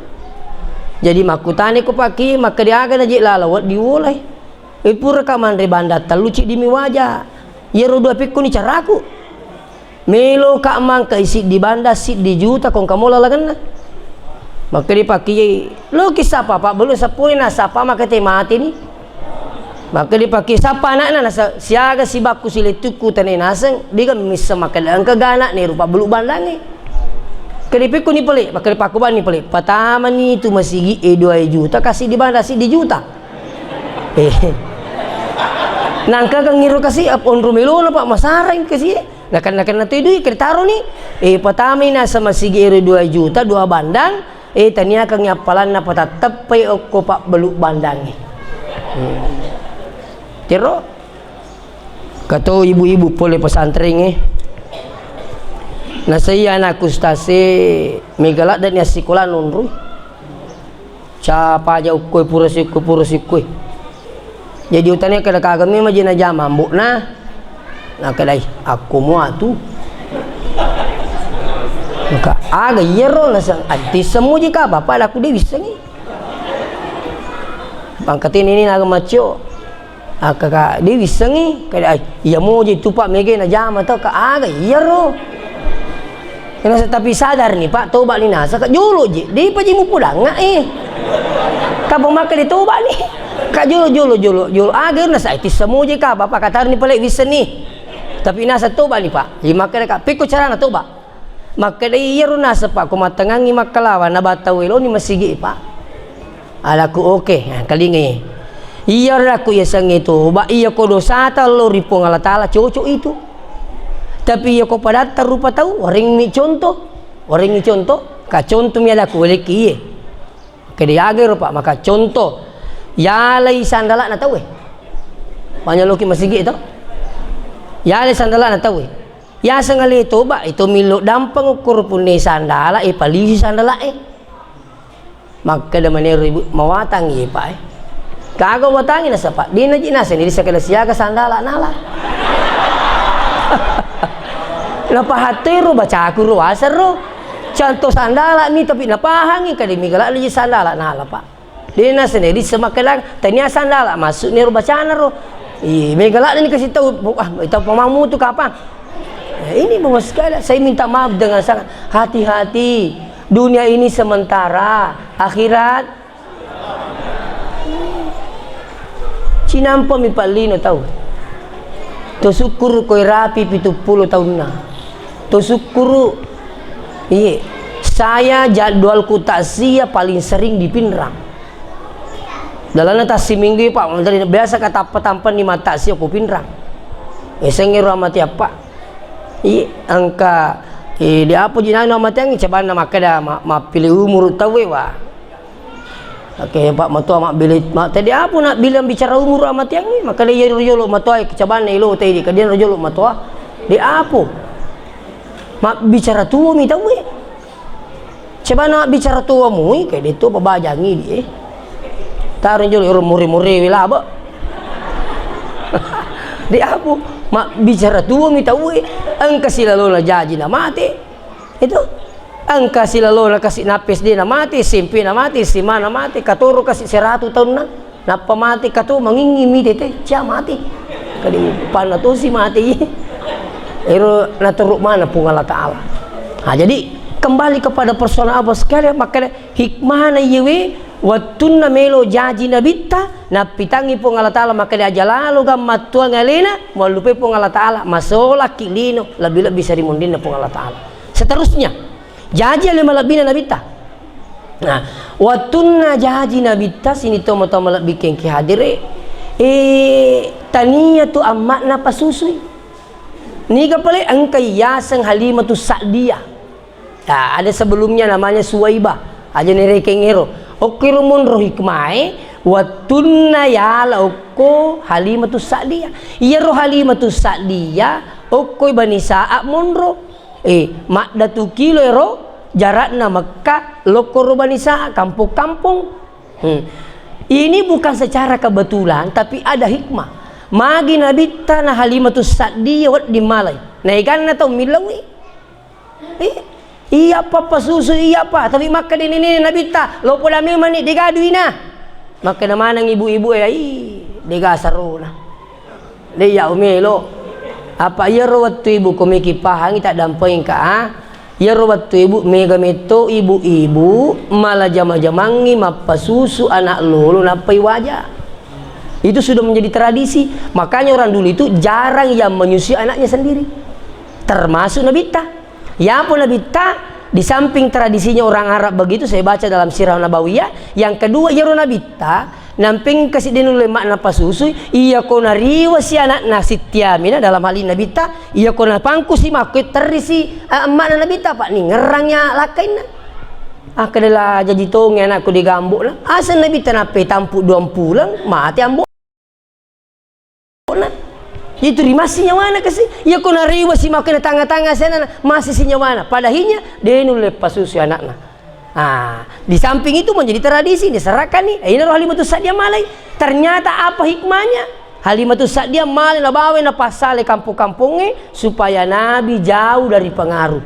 Jadi makkutani ko pakki, makkeda aga naje lala wedding wolai. Eh, pura ka manre bandang tellu ciddi mi waja. Iyaro dua pikkuni caraku. Melo ka mangka siddi bandang, siddi juta, kong kamola lagenna. Makkeda pakki, lo ki sapa, Pak, belum sepuluh na sapa, maka te mati ni. Makkeda pakki, "Sappa anakna?" Nasa-, "Siaga sibakku silettukku tane naseng, dega misseng makkeda engka ga anakna rupa bulu bandangnge." Kedipikku ni pale, makkeda pakku bani pale, "Patamani tu masigi e dua juta, kasi di bandang siddi juta." Eh. Nangka kengiro kasi, ap-, onro melona, Pak, masarang kasi. Nakan-, nakenna tu dui, kede taro ni. Eh, patamai nasa masigi ero dua juta, dua bandang. Eh, taniakengngi appalanna patatteppai okko pabbelu bandangnge. Hmm. Tero, kato ibu-ibu pole pesantrengnge. Nasai anakku ustase, mega ladde ni assikola nonroi. Capa aja ukkoi, pura siukkoi, pura siukkoi. Jadi utane kada kagak memang je najama ambo'na. Nakedai, "Akko mua tu." Maka, "Aga iyaro?" Nasang, "Anti semu je ka, Bapak, laku de wissengi." Pangkatini ni naga macio. Aka ka, de wissengi. Kada, "Ai, iya mo je tu, Pak, mege najama to." Ka, "Aga iyaro?" Nasa tapi sadar ni, Pak, toba ni nasa, ka jolo je, de pa je mupodangnga, eh. Kapang makkeda toba ni, ka jolo, jolo, jolo, jolo, aga nasa, eh, tissa mo je ka, Bapak, katar ni pale wisseng ni. Tapi nasa toba ni, Pak. Iya makkeda ka, pekko carana toba? Makkeda iyaro nasa, Pak, ko mattengangngi makkalawa, na battau eloni masigi, Pak. Alaku, oke, nah, kalingai. Iya, alaku, iya sange toba, iya ko dosata lo ri Puang Allah Taala, cocok itu. Tapi iya ko padatta rupa tau, warengngi contoh, warengngi contoh, ka contoh mi alaku, welekki iye. Kede aga ro, Pak, maka contoh, yalai sandala'na tau e. Manyaloki masigi to. Yalai sandala'na tau e. Yaseng ale toba, itu millo dampeng ukkuru punne sandala e, palisi sandala e. Makkeda manero ibu, "Mawatang iye, Pak, eh." Kaga watangi nasa, Pak? Dina ji nasa ni, disa keda siaga sandala nala. Napahattero bacaku ro, asar ro. Contoh sandala mi, tapi napahangi kade migala ji sandala nala, Pak. Dina sendiri semakelang, tania sandala masuk ni ro bacana ro. Ih, migala ni kasih tahu, ah, itu pamamu tu kapang. Nah, ini, Bapak sekalian, saya minta maaf dengan sangat. Hati-hati. Dunia ini sementara, akhirat. Cinampa mi pallino tau. To sukkuru koi rapi pitu pulo taunna. To sukkuru, iye, saya jadwalku takziah paling sering di Pinrang. Dalamnya tassiminggu, Pak, biasa katappa-tampa ni matakziah ko Pinrang. Eseng ero amati apa? Iya, engka, eh, di apa ji nanu amatiang, cabanna makkeda ma-, mappile umuru tauwe, wa. Oke, Pak Matoa mabbile, ma-, tadi apa nak bilang bicara umuru amatiang, makkeda iya ro jolo matoa, cabanna ilo tadi, kadian ro jolo matoa. Di apa? Mabbicara tuo mi tauwe. Coba na bicara tuo mui, kayak dia tuo pabajangi di, eh. Taruh jolo ero more-more we laba. Di apa? Ma bicara tuo mi tauwe, engka silalona jaji na mate. Itu. Engka silalona kasi na S D na mate, S M P na mate, S M A na mate, katoro kasi seratu taunna. Nappa mate kato mangingi mi tete, cia mate. Kadi panna tosi mate, iye. Ero nateruk mana Puang Allah Ta'ala. Nah, jadi kembali kepada persoalan apa sekalian, makkeda hikmahna iyewe, wattunna melo jaji nabitta, nappitangi Puang Allah Ta'ala, makkeda aja lalo gammattuang alena, muallupai Puang Allah Ta'ala, masolaki lino, lebih-lebih seri mundinna Puang Allah Ta'ala. Seterusnya, jaji ale malebbina nabitta. Nah, wattunna jaji nabitta, sini tomatoa malebbi kengki hadire, eh, tania tu amma'na pasusui. Niga pale engka yaseng Halimatu Sa'diyah. Nah, ada sebelumnya namanya Suwaibah. Aja nerekeng ero. Okkiro monro hikmae, wattunna yala okko Halimatu Sa'diyah. Iyaro Halimatu Sa'diyah okkoi Bani Sa'ad monro. Eh, maddatu kilo ero jarakna Mekka lokko ro Bani Sa'ad, kampong-kampong. Hmm. Ini bukan secara kebetulan, tapi ada hikmah. Magi nabitta na Halimatus Sa'diyah wedding malai. Naeganna tau millauwi. Eh, iya pa pasusu, iya pa. Tapi makkeda nene nabitta, lo poda memang ni dega duina. Makkeda maneng ibu-ibu e, ai, dega sarona. De iya umelo. Apa iyaro wettu ibu ko meki pahangi taddampengka, ah? Iyaro wettu ibu mega metto ibu-ibu mala jama-jamangi mappasusu anak lolo nappai waja. Itu sudah menjadi tradisi. Makanya orang dulu itu jarang yang menyusui anaknya sendiri. Termasuk nabitta. Yapo nabitta, di samping tradisinya orang Arab begitu, saya baca dalam Sirah Nabawiyah, yang kedua, iyaro nabitta, nampeng kasi de nulle makna pasusui, iya ko nariwa si anakna sittiamina, dalam hal ini nabitta, iya ko napangku si makko terri si, eh, makna nabitta, Pak, ni ngerrang ya lakkainna. Ah, kedela jaji tonge anakku di gambokna. Asal nabitta nappe tampu duang pulang, mate ambo. Itu ri massi nyawana kasi. Iya ko narewa si makkeda tanga-tanga senana, massi si nyawana. Padahinya, de nulle pasusu anakna. Ah, di samping itu menjadi tradisi, diserahkan nih. Ini roh Halimatus Sa'diyah malai. Ternyata apa hikmahnya? Halimatus Sa'diyah malai nabawa na pasale kampung-kampungnya supaya Nabi jauh dari pengaruh.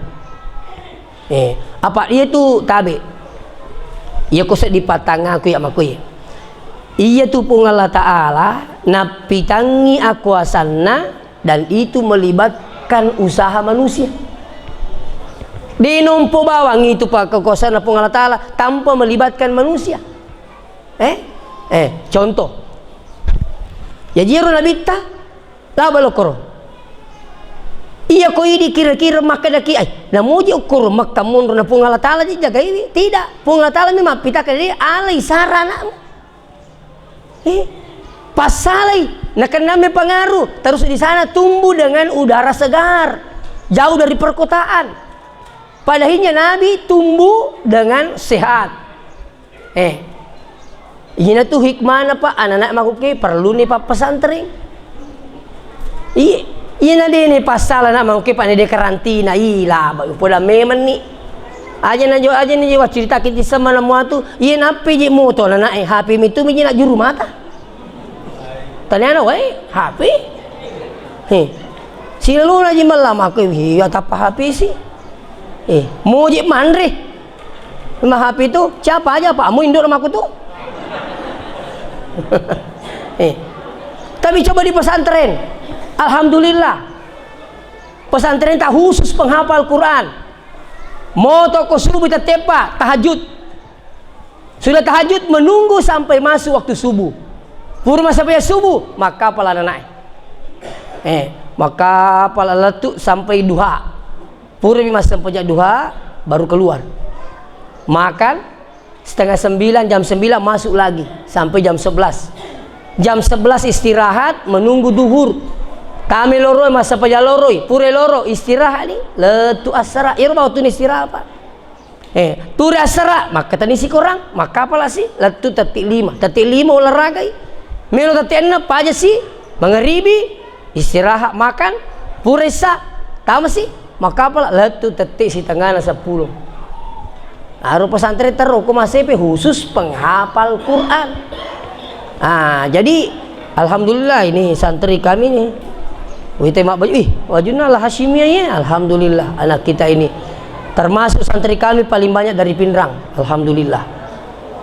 Eh, apa iya tu tabe? Iya ko seddi patangaku ya makoi. Iya tu Puang Allah Ta'ala nappitangi akuasanna dan itu melibatkan usaha manusia. De'na ompo bawang itu pa kekuasaanna Puang Allah Ta'ala tanpa melibatkan manusia. Eh? Eh, contoh. Jaji ero nabitta, laba lokkoro. Iya ko idi kira-kira makkedaki, "Ai, namoji okkoro Mekka monro na Puang Allah Ta'ala ji jagaiwi." Tidak. Puang Allah Ta'ala memang mappitaka, jadi alai sara anakmu. Eh, passalai, nakennami pengaruh, terus di sana tumbuh dengan udara segar, jauh dari perkotaan. Padahalnya Nabi tumbuh dengan sehat. Eh, ina tu hikmahna, Pak, anak-anak makuke perlu ni, Pak, pesantren. Iya, iya na de ni pasala na mangke pa ne de karantina, ila ba poda memang ni. Aja na jo, aja ni jo critaki ti semana muatu, iya nappe je moto na na eh, H P mitu mi je na juru mata. Taniana wae, H P. He. Silalona je mella makku, iya tappa H P si. Eh, moje manre. Mahapi tu, siapa aja Pak? Mu induk nama aku tu. Eh. Tapi coba di pesantren. Alhamdulillah. Pesantren tak khusus penghafal Quran. Moto ko subuh tettepa tahajud. Sudah tahajud menunggu sampai masuk waktu subuh. Pura masa paya subuh, maka pala anak. Eh, maka pala letuk sampai duha. Purami massempajang duha, baru keluar. Makan, setengah sembilan, jam sembilan masuk lagi, sampai jam sebelas. Jam sebelas istirahat, menunggu duhur. Tame loroi, massempajang loroi, pura loro, istirahat ni, letu assara. Iyaro bawang tuni istirahat, Pak. Eh, turi assara, makkatenni sikorang, makkapala si, letu tetti lima. Tetti lima olahraga'i. Melo tetti enneng, paja si, mangaribi, istirahat makan, pura issa, tamasi, makkapala lettu tetti sitengana seppulo. Aro pesantren terro ko masepe khusus penghafal Quran. Ah, jadi alhamdulillah ini santri kami nih. Wite mabbaju, ih, bajunna Al Hasyimiyah ya, alhamdulillah anak kita ini. Termasuk santri kami paling banyak dari Pinrang, alhamdulillah.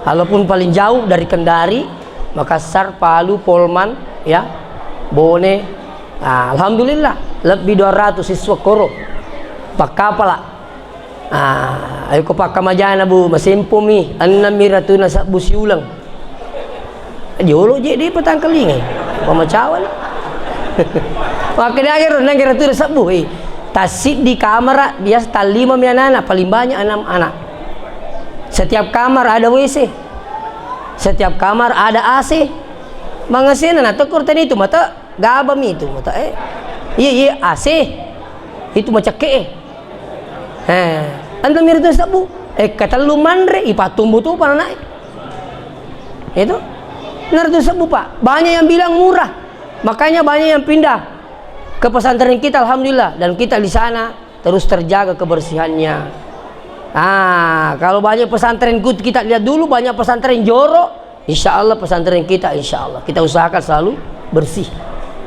Walaupun paling jauh dari Kendari, Makassar, Palu, Polman, ya, Bone. Ah, alhamdulillah, lebih dua ratus siswa koro. Pakkapala. Ah, ayo ko pakkamajana, Bu, masempomi, enneng mi ratuna sabbu siuleng. Jolo je de patangkelingai. Pamacawan. Makkedai ro, enneng ratuna sabbu, eh. Tassiddi kamara biasa tallima mi anana, paling banyak enam anak. Setiap kamar ada W C. Setiap kamar ada A C. Mangasena na tekor tadi itu mata gaba mi itu mata, eh. Iya, iya, A C. Itu macakke, eh. Eh, anda mirip tu sebbu. Eh, katellu manre, ipattumbu tu pananae. Itu. Ngerti sebbu, Pak. Banyak yang bilang murah. Makanya banyak yang pindah ke pesantren kita, alhamdulillah. Dan kita di sana terus terjaga kebersihannya. Ah, kalau banyak pesantren, kita lihat dulu, banyak pesantren jorok, insya Allah pesantren kita, insya Allah kita usahakan selalu bersih.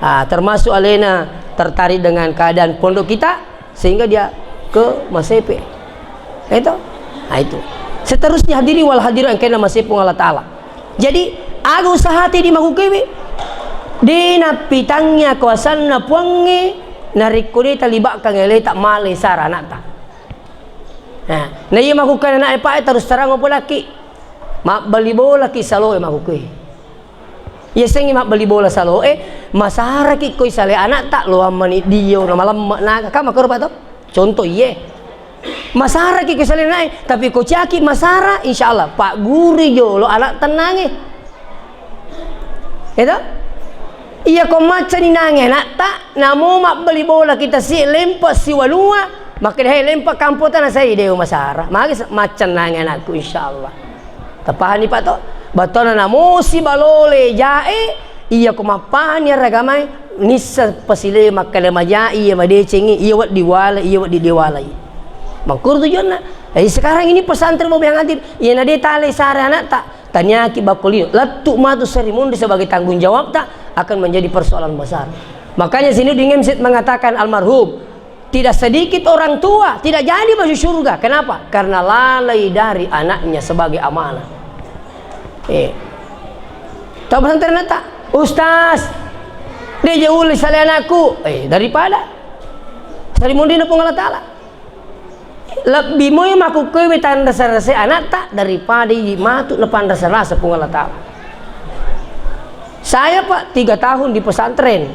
Ah, termasuk alena tertarik dengan keadaan pondok kita, sehingga dia ke Masepe. Itu. Nah, itu. Seterusnya, hadirin wal hadirat yang kena Masepe Allah Ta'ala. Jadi, aga usahate di makukewe? De nappitangngi akuasanna Puangnge, narekko de talibakkang eleta male sara anakta. Nah, na iya makukkana anak e, Pak, terus terang apa laki? Mabbali bolaki saloe makukkue. Iya sengi mabbali bola saloe, masaraki koi sale anakta, loang mani dio na malemma naga. Kama koro, Pak, to? Contoh iye. Masaraki ko sale nae, tapi ko ciaki masara, insya Allah, Pak Guru jolo anak tenange. Itu? Iya ko maccani nange anakta, namo mabbali bola kita si lempa siwanua, makkeda, "He, lempa kampota na sai dewa masara." Magi se-, macca nange anakku, insya Allah. Tapahani, Pak, to? Batona namosi balole jae, iya ko mappahani aragamae, nissa pasile makkeda maja iya madecengi, iya weddi wala, iya weddi dewalai. Makkuru tujuanna. Eh, sekarang ini pesantren mau yang hadir, iya na de tale sare anakta, taniaki bakko lino. Lettu matu Seri Munri sebagai tanggung jawabta akan menjadi persoalan besar. Makanya Zainuddin Ngemset mengatakan almarhum, tidak sedikit orang tua tidak jadi masuk surga. Kenapa? Karena lalai dari anaknya sebagai amanah. Eh. Tau pesantren ta? Ustaz, de je uli sale anakku. Eh, daripada Seri Munri na Puang Allah Ta'ala. Lebbi moi makkukkoe tanrasa-rasai anakta daripada idi matu napanrasa-rasa Puang Allah Ta'ala. Saya, Pak, tiga tahun di pesantren.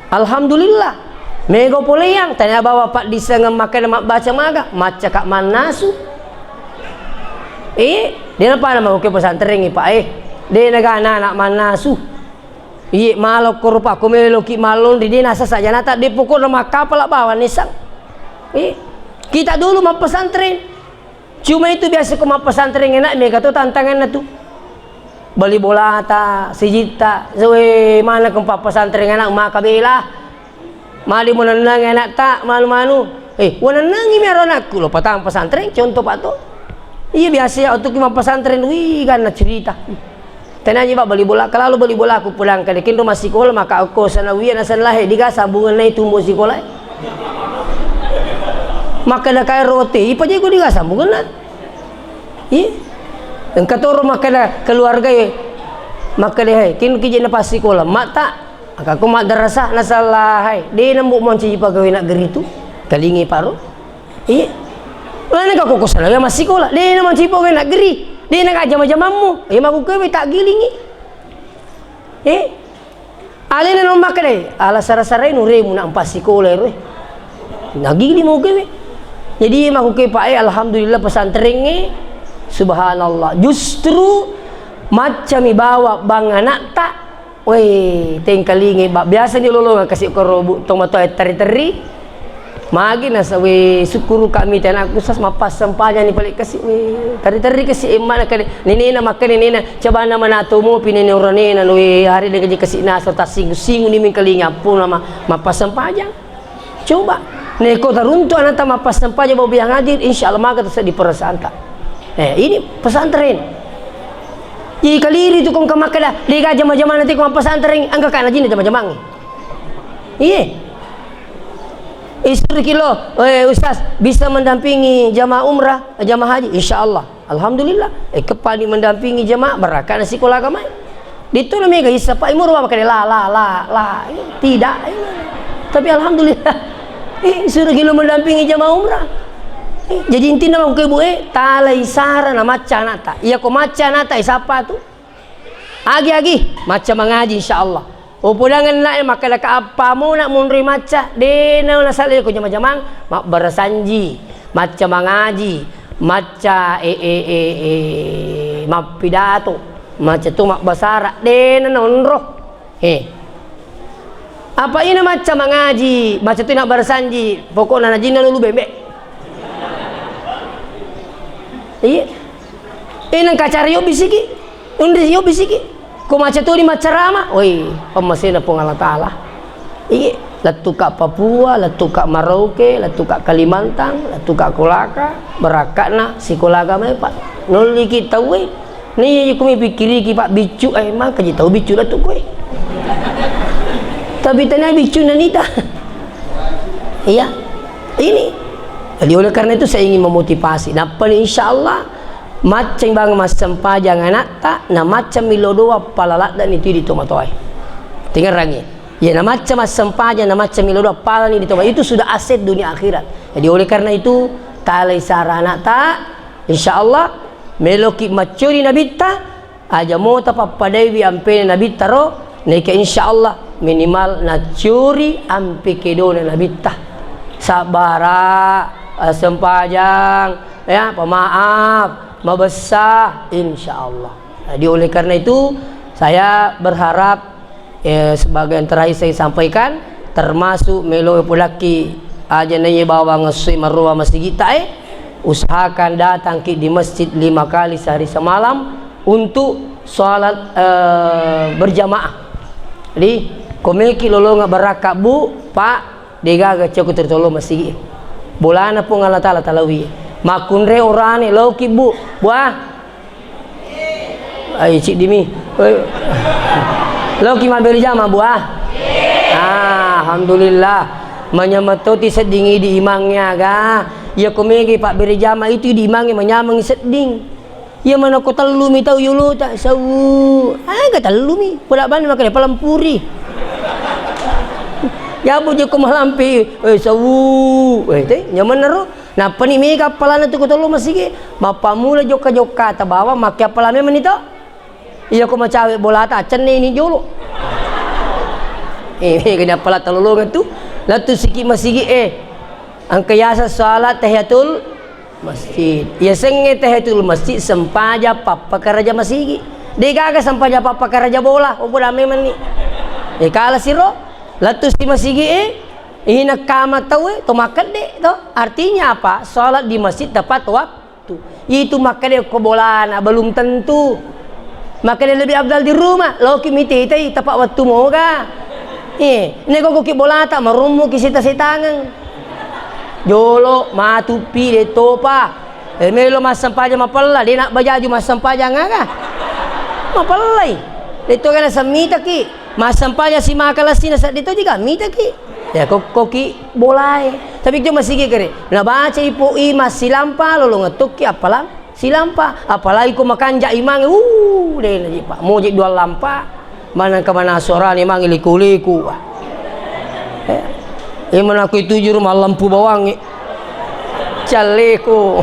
Alhamdulillah. Mega poleang, tania bawa paddissengeng makkeda mabbaca maga, maccaka mannasu. Eh, de napada makkukkoe pesantren, Pak, eh. De naga anak mannasu. Iye, malokko rupa, ko meloki mallonri, de nasasa janata, de pokokna makkapala bawang nissang. Eh, kita dulu mappesantren. Cuma itu biasa ko mappesantren enak, mega to tantanganna tu. Bali bolata, sijitta, we, mana ko mappesantren enak, maka bela. Mali mo nennang anakta, manu-manu. Eh, wanennangi mi aro anakku, lo patang pesantren, contoh, Pak, to. Iya, biasa ya, untuk mappesantren, wih, ganna cerita. Tania ji, Pak, bali bola, kalau bali bola aku pulang ke dekin rumah sekolah, maka aku sanawiyah na sanlah, eh, diga sambungan nai tumbuh sekolah. Maka ada kayak roti, ipa jago diga sambungan na. Iya. Engka toro maka ada keluarga ya, maka deh, hai, kin kiji na pas sekolah, mata, Maka ko madrasah na salahai, de nambo mancaji pegawai negeri tu, kalingi paro. Iya. Mana ka koko salah ya massikola, de na mancaji pegawai negeri, de na ka jama-jamammu, iya makkukkoe we taggilingi. Eh, alena no makkeda, ala sara-sarai nuremu na empa sikola ero. Nagili mo kewe. Jadi makkukkoe, Pak, eh, alhamdulillah pesantrengnge, subhanallah. Justru maccami bawa bang anakta, Weh, tengkalingai, ba, biasa ni lolonga kasi koro bu, tomatoa terri-terri. Magi nasa, weh, sukkuru kami tena kusas mappassempajang ni pale kasi, weh, terri-terri kasi emma na kade, nenena makkeda nenena, coba na manato mopi nene oranena, weh, hari de gaji kasi nasa tassinggu-singgu ni mengkalinga pun nama mappassempajang. Coba, neko taruntu anata mappassempajang bau biang hadir, insya Allah maka terjadi perasaanta. Eh, ini pesantren. Jadi kaliri tu kong kamakkeda, dega jama-jamana tiko mappesantren, engka kana jina jama-jamang. Iye. Istri kilo, eh, Ustaz, bisa mendampingi jamaah umrah, jamaah haji? Insya Allah. Alhamdulillah. Eh, kepani mendampingi jamaah, barakana sikola agama. Dituna mega isa, Pak, imur wa makkeda la, la, la, la. Tidak. Tapi alhamdulillah. Eh, suruh kilo mendampingi jamaah umrah. Eh, jadi intinya mau ke bu, eh, talai sara na macca anata. Iya ko macca anata, eh, sapa tu? Agi-agi, macca mangaji, insya Allah. Upodangenna e makkeda ka appamona monroi macca, de na nasala ko jama-jamang, mabbarasanji, macca mangaji, macca, e, e, e, e, mappidato, macca tu mabbasara, de na nonro. He. Apa ina macca mangaji, macca tu nabbarasanji, pokokna najinna lulu bembe. Iya. Ina kacara yo bisiki. Unri yo bisiki. Ko macca toni maccarama, oi, pammasena Puang Allah Ta'ala. Iye, lettuka Papua, lettuka Merauke, lettuka Kalimantan, lettuka Kolaka, barakka'na sikola agama e, Pak. Nolliki tauwe, naiya ko mipikkiriki, Pak, biccu, eh, mangkaji tau biccu lettu koe. Tapi tania biccu nanita. Iya, ini. Jadi oleh karena itu saya ingin memotivasi. Nappani insya Allah Maccang bang massempajang anakta, na maccang millau doa pala laddani tu idi tomatoae. Tingerangi. Iya, na maccang massempajang, na maccang millau doa palani di tomatoae. Itu sudah aset dunia akhirat. Jadi oleh karena itu, talai sara anakta, insya Allah, meloki maccori nabitta, aja mota pappadaiwi ampena nabitta ro, naika insya Allah minimal naccori ampe kedona nabitta. Sabbara, eh, sempajang, ya, pemaaf, mabessa, insya Allah. Jadi oleh karena itu, saya berharap, eh, sebagai yang terakhir saya sampaikan, termasuk melo polakki aja naiya bawang essoi maroa masigitta e, usahakan datangki di masjid lima kali sehari semalam untuk sholat, eh, berjamaah. Jadi, komeki lolonga barakka, Bu, Pak, Degaga cokko tertolong masigi. Bolana Puang Allah Ta'ala talawi. Makkunrai orane, loki, Bu. Buah. Ai, ciddi mi. Eh. Loki mabbere jama, Buah. Ah, alhamdulillah. Manyameng toti sedding idi imangnge aga. Iya ko mega pabbere jama itu idi imangnge manyameng sedding. Iya mana ko tellumi tau yolota, sawu. Aga tellumi, pola bani makkeda palempuri. Yabu je ko malampe, eh, sawu. Eh, te, nyameng naro. Nappani mega appalana tu ko tollo masigi, mappammula jokka-jokkata bawang, makke appala memang ni to. Iya ko macawe bolata, accenneini jolo. Eh, mega ni appala talolongeng tu. Lettu siki masigi, eh. Engka yaseng salat tahiyatul masjid. Yasengnge tahiyatul masjid, sempajang pappakaraja masigi. De gaga sempajang pappakaraja bola, opo dame menni. Eh, kala siro, lettu si masigi, eh. Ina kama tau, eh, to makkedde to. Artinya apa? Salat di masjid tepat waktu. Itu makkeda ko bolana, belum tentu. Makkeda lebih afdal di rumah, loki mitetai tepat waktu moga. Eh, neko koki bolata, marummu ki seta-setangeng. Jolo, matu pi, de topa. Eh, melo massempajang mapella, de nak bajaju massempajang aga. Mapellai. De to kana semmitaki. Massempajang simaka lessina seddi to jiga mitaki. Ya, ko-, koki bolae. Tapi cuma sigi kere. Nabaca ipo i massilampa, lolong tokki appalang silampa. Apalagi ko makanja imange, uh, de naji, Pak. Moji dua lampa. Manang ke mana suarane mangi liku-liku. Eh, eh, mana aku itu juru malampu bawangi. Calleko.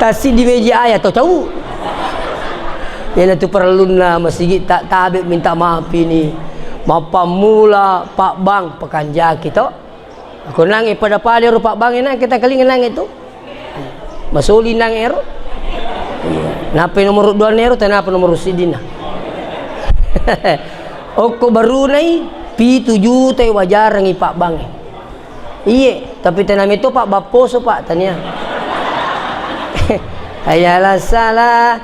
Tasi di meja ayah to cau. Iyana tu parellunna masigi ta-, tabe minta maaf ini. Mappammula Pak Bang pakanjaki to. Ako nange pada-pada ro Pak Bang, nang kita kelinga nange tu. Masoli nange ro. Iya. Napa nomor dua nero, tenapa nomor sidina. Okko barunai pitu juta wajarangi Pak Bang. Iye, tapi tena meto, Pak, bapposo, Pak, tania. Hayya 'alas shalah.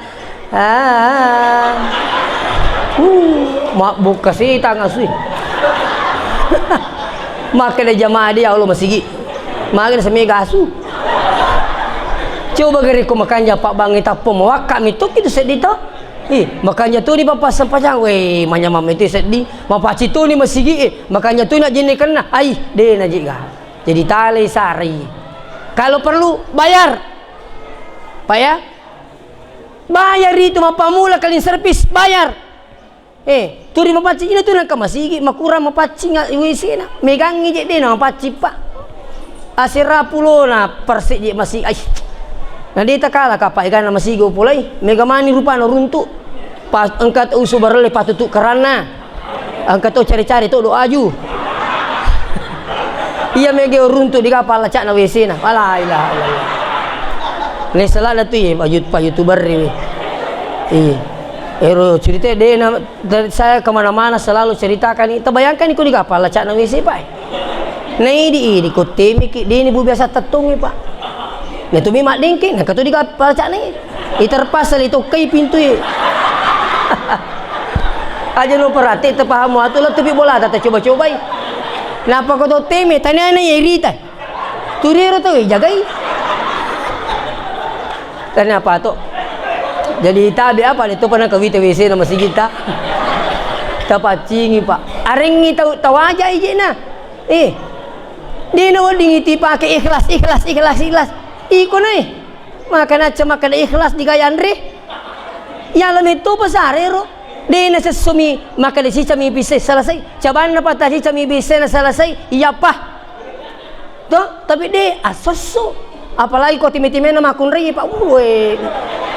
Ah. Uh, mabbukka setang asui. Makkeda jamaah dia, Allah masigi. Makkeda semega asu. Coba gere ko makanja Pak Bang tappo mawakka mitoki tu seddi to. Ih, makanja tu di papa sempajang. Weh, manyamang itu seddi. Mapaci tu ni masigi, eh. Makanja tu nak jenne kenna. Ai, de najiga. Jadi talai sarai. Kalau perlu bayar. Pak ya? Bayar itu mappamula clean service, bayar. Eh, turi mapaccing ina tu nangka masigi, makurang mapaccing W C na. Megangi je de na mapaccing, Pak. Asera pulona persik je masigi. Ai. Na de takala kapa egana masigi upulai. Mega mani rupana runtu. Pas engka to usu barelle patutu keranna. Engka to cari-cari to do aju. Iya mege runtu di kapal lacakna W C na. La ilaha illallah. Lesalana tu ye, pa youtuber ini. Iya. Ero cerita de na, saya kemana-mana selalu ceritakan ini. Terbayangkan iko di kapal lacakna W C, Pak. Nah, ini, ini ko temiki, de ini bu biasa tettongi, Pak. Nah, tu memang dengke, nah, katu di kapal lacakna. I terpaksa le tokkai pintu e. Aja no perhati, terpaham atu lo, tapi bola tata coba-cobai. Napa ko to teme, tanya na ye rita. Turiro to jagai. Tanya apa to? Jadi tabe apa de to pernah kawita W C na masigi ta. Tapaccingi, Pak. Arengi tau tawaja ije na. Eh. Dina wedding iti pake ikhlas, ikhlas, ikhlas, ikhlas. Iko nai. Maka nacca makkeda ikhlas digaga anre. Yala metto pasare ro. De nasessomi makkeda sicami pisse selesai. Cabanna pata sicami pisse na selesai. Iyapa. To, tapi de asosso. Apalagi ko time-timena makkunrai, Pak. Weh.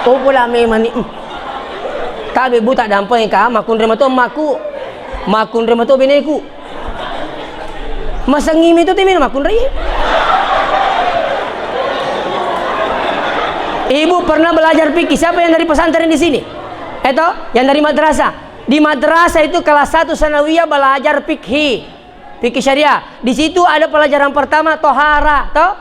Oh, pula memang ni. Hmm. Tabe buta dampeng ka makkunrai mato makku. Makkunrai mato beneku. Masengi mi tu temi makkunrai. Ibu pernah belajar fikih? Siapa yang dari pesantren di sini? Eto, yang dari madrasah. Di madrasah itu kelas satu sanawiyah belajar fikih. Fikih syariah. Di situ ada pelajaran pertama tohara, toh?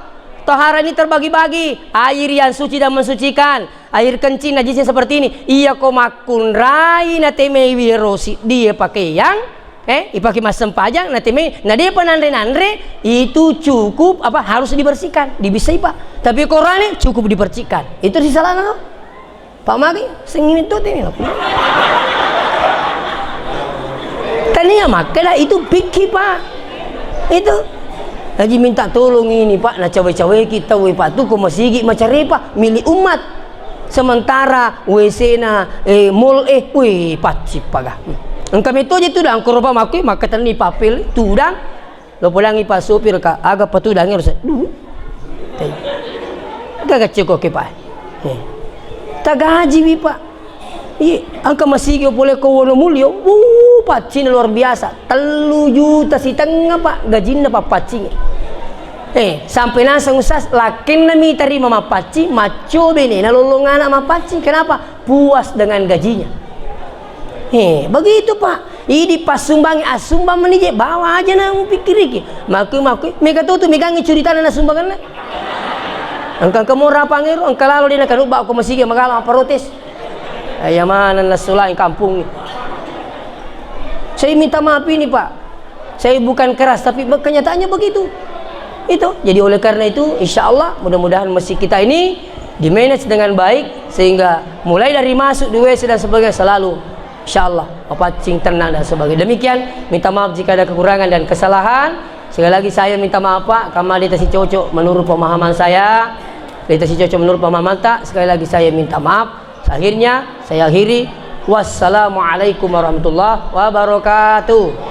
Tohara ini terbagi-bagi. Air yang suci dan mensucikan. Air kencing najisnya seperti ini. Iya ko makkunrai natemei wiro siddi pakeang, eh, ipake massempajang, natemei, na depa nanre-nanre, itu cukup apa, harus dibersihkan, dibissai, Pak. Tapi korane cukup dibersihkan. Itu sisalana, no? Pak Magi, sengini tu temi. Tania makkeda itu fikih, Pak. Itu. Haji minta tolong ini, Pak, na cawe-cawe kita, we, Pak, tu ko masigi macarepa milik umat. Sementara W C-na, eh, mall, eh, weh, pacci paga. Engka metto je tudang, ko ropa makku, makkatenni papel, tudang. Lo podangi Pak Sopir ka, aga patudangi harus, duh. Gaga ceko ke, Pak. Eh. Tagajiwi, Pak. Iya, engka masigi pole ko Wonomulyo. Wuh, paccing luar biasa. Tellu juta sitengnga, Pak, gajinna pappaccing. Eh, sampai naseng Ustaz, lakkenna mi tarima mappaccing, macco benena lollong anak mappaccing. Kenapa? Puas dengan gajinya. Eh, begitu, Pak. Idi passumbang, assumbang menije, bawa aja na mupikkiriki. Makui, makui, mega tutu, megangi curitana na sumbanganna. Engka, engka mo rapangero, engka lalo dena kanubba ko masigi magala protes. Eh, ya mana na solai kampung. Saya minta maaf ini, Pak. Saya bukan keras, tapi be-, kenyataannya begitu. Itu. Jadi oleh karena itu, insya Allah, mudah-mudahan masjid kita ini di-manage dengan baik, sehingga mulai dari masuk di W C dan sebagainya selalu, insya Allah, mapaccing, tenang dan sebagainya. Demikian, minta maaf jika ada kekurangan dan kesalahan. Sekali lagi saya minta maaf, Pak, karena dia tasi cocok menurut pemahaman saya. Dia tasi cocok menurut pemahaman tak. Sekali lagi saya minta maaf. Akhirnya, saya akhiri. Wassalamualaikum warahmatullahi wabarakatuh.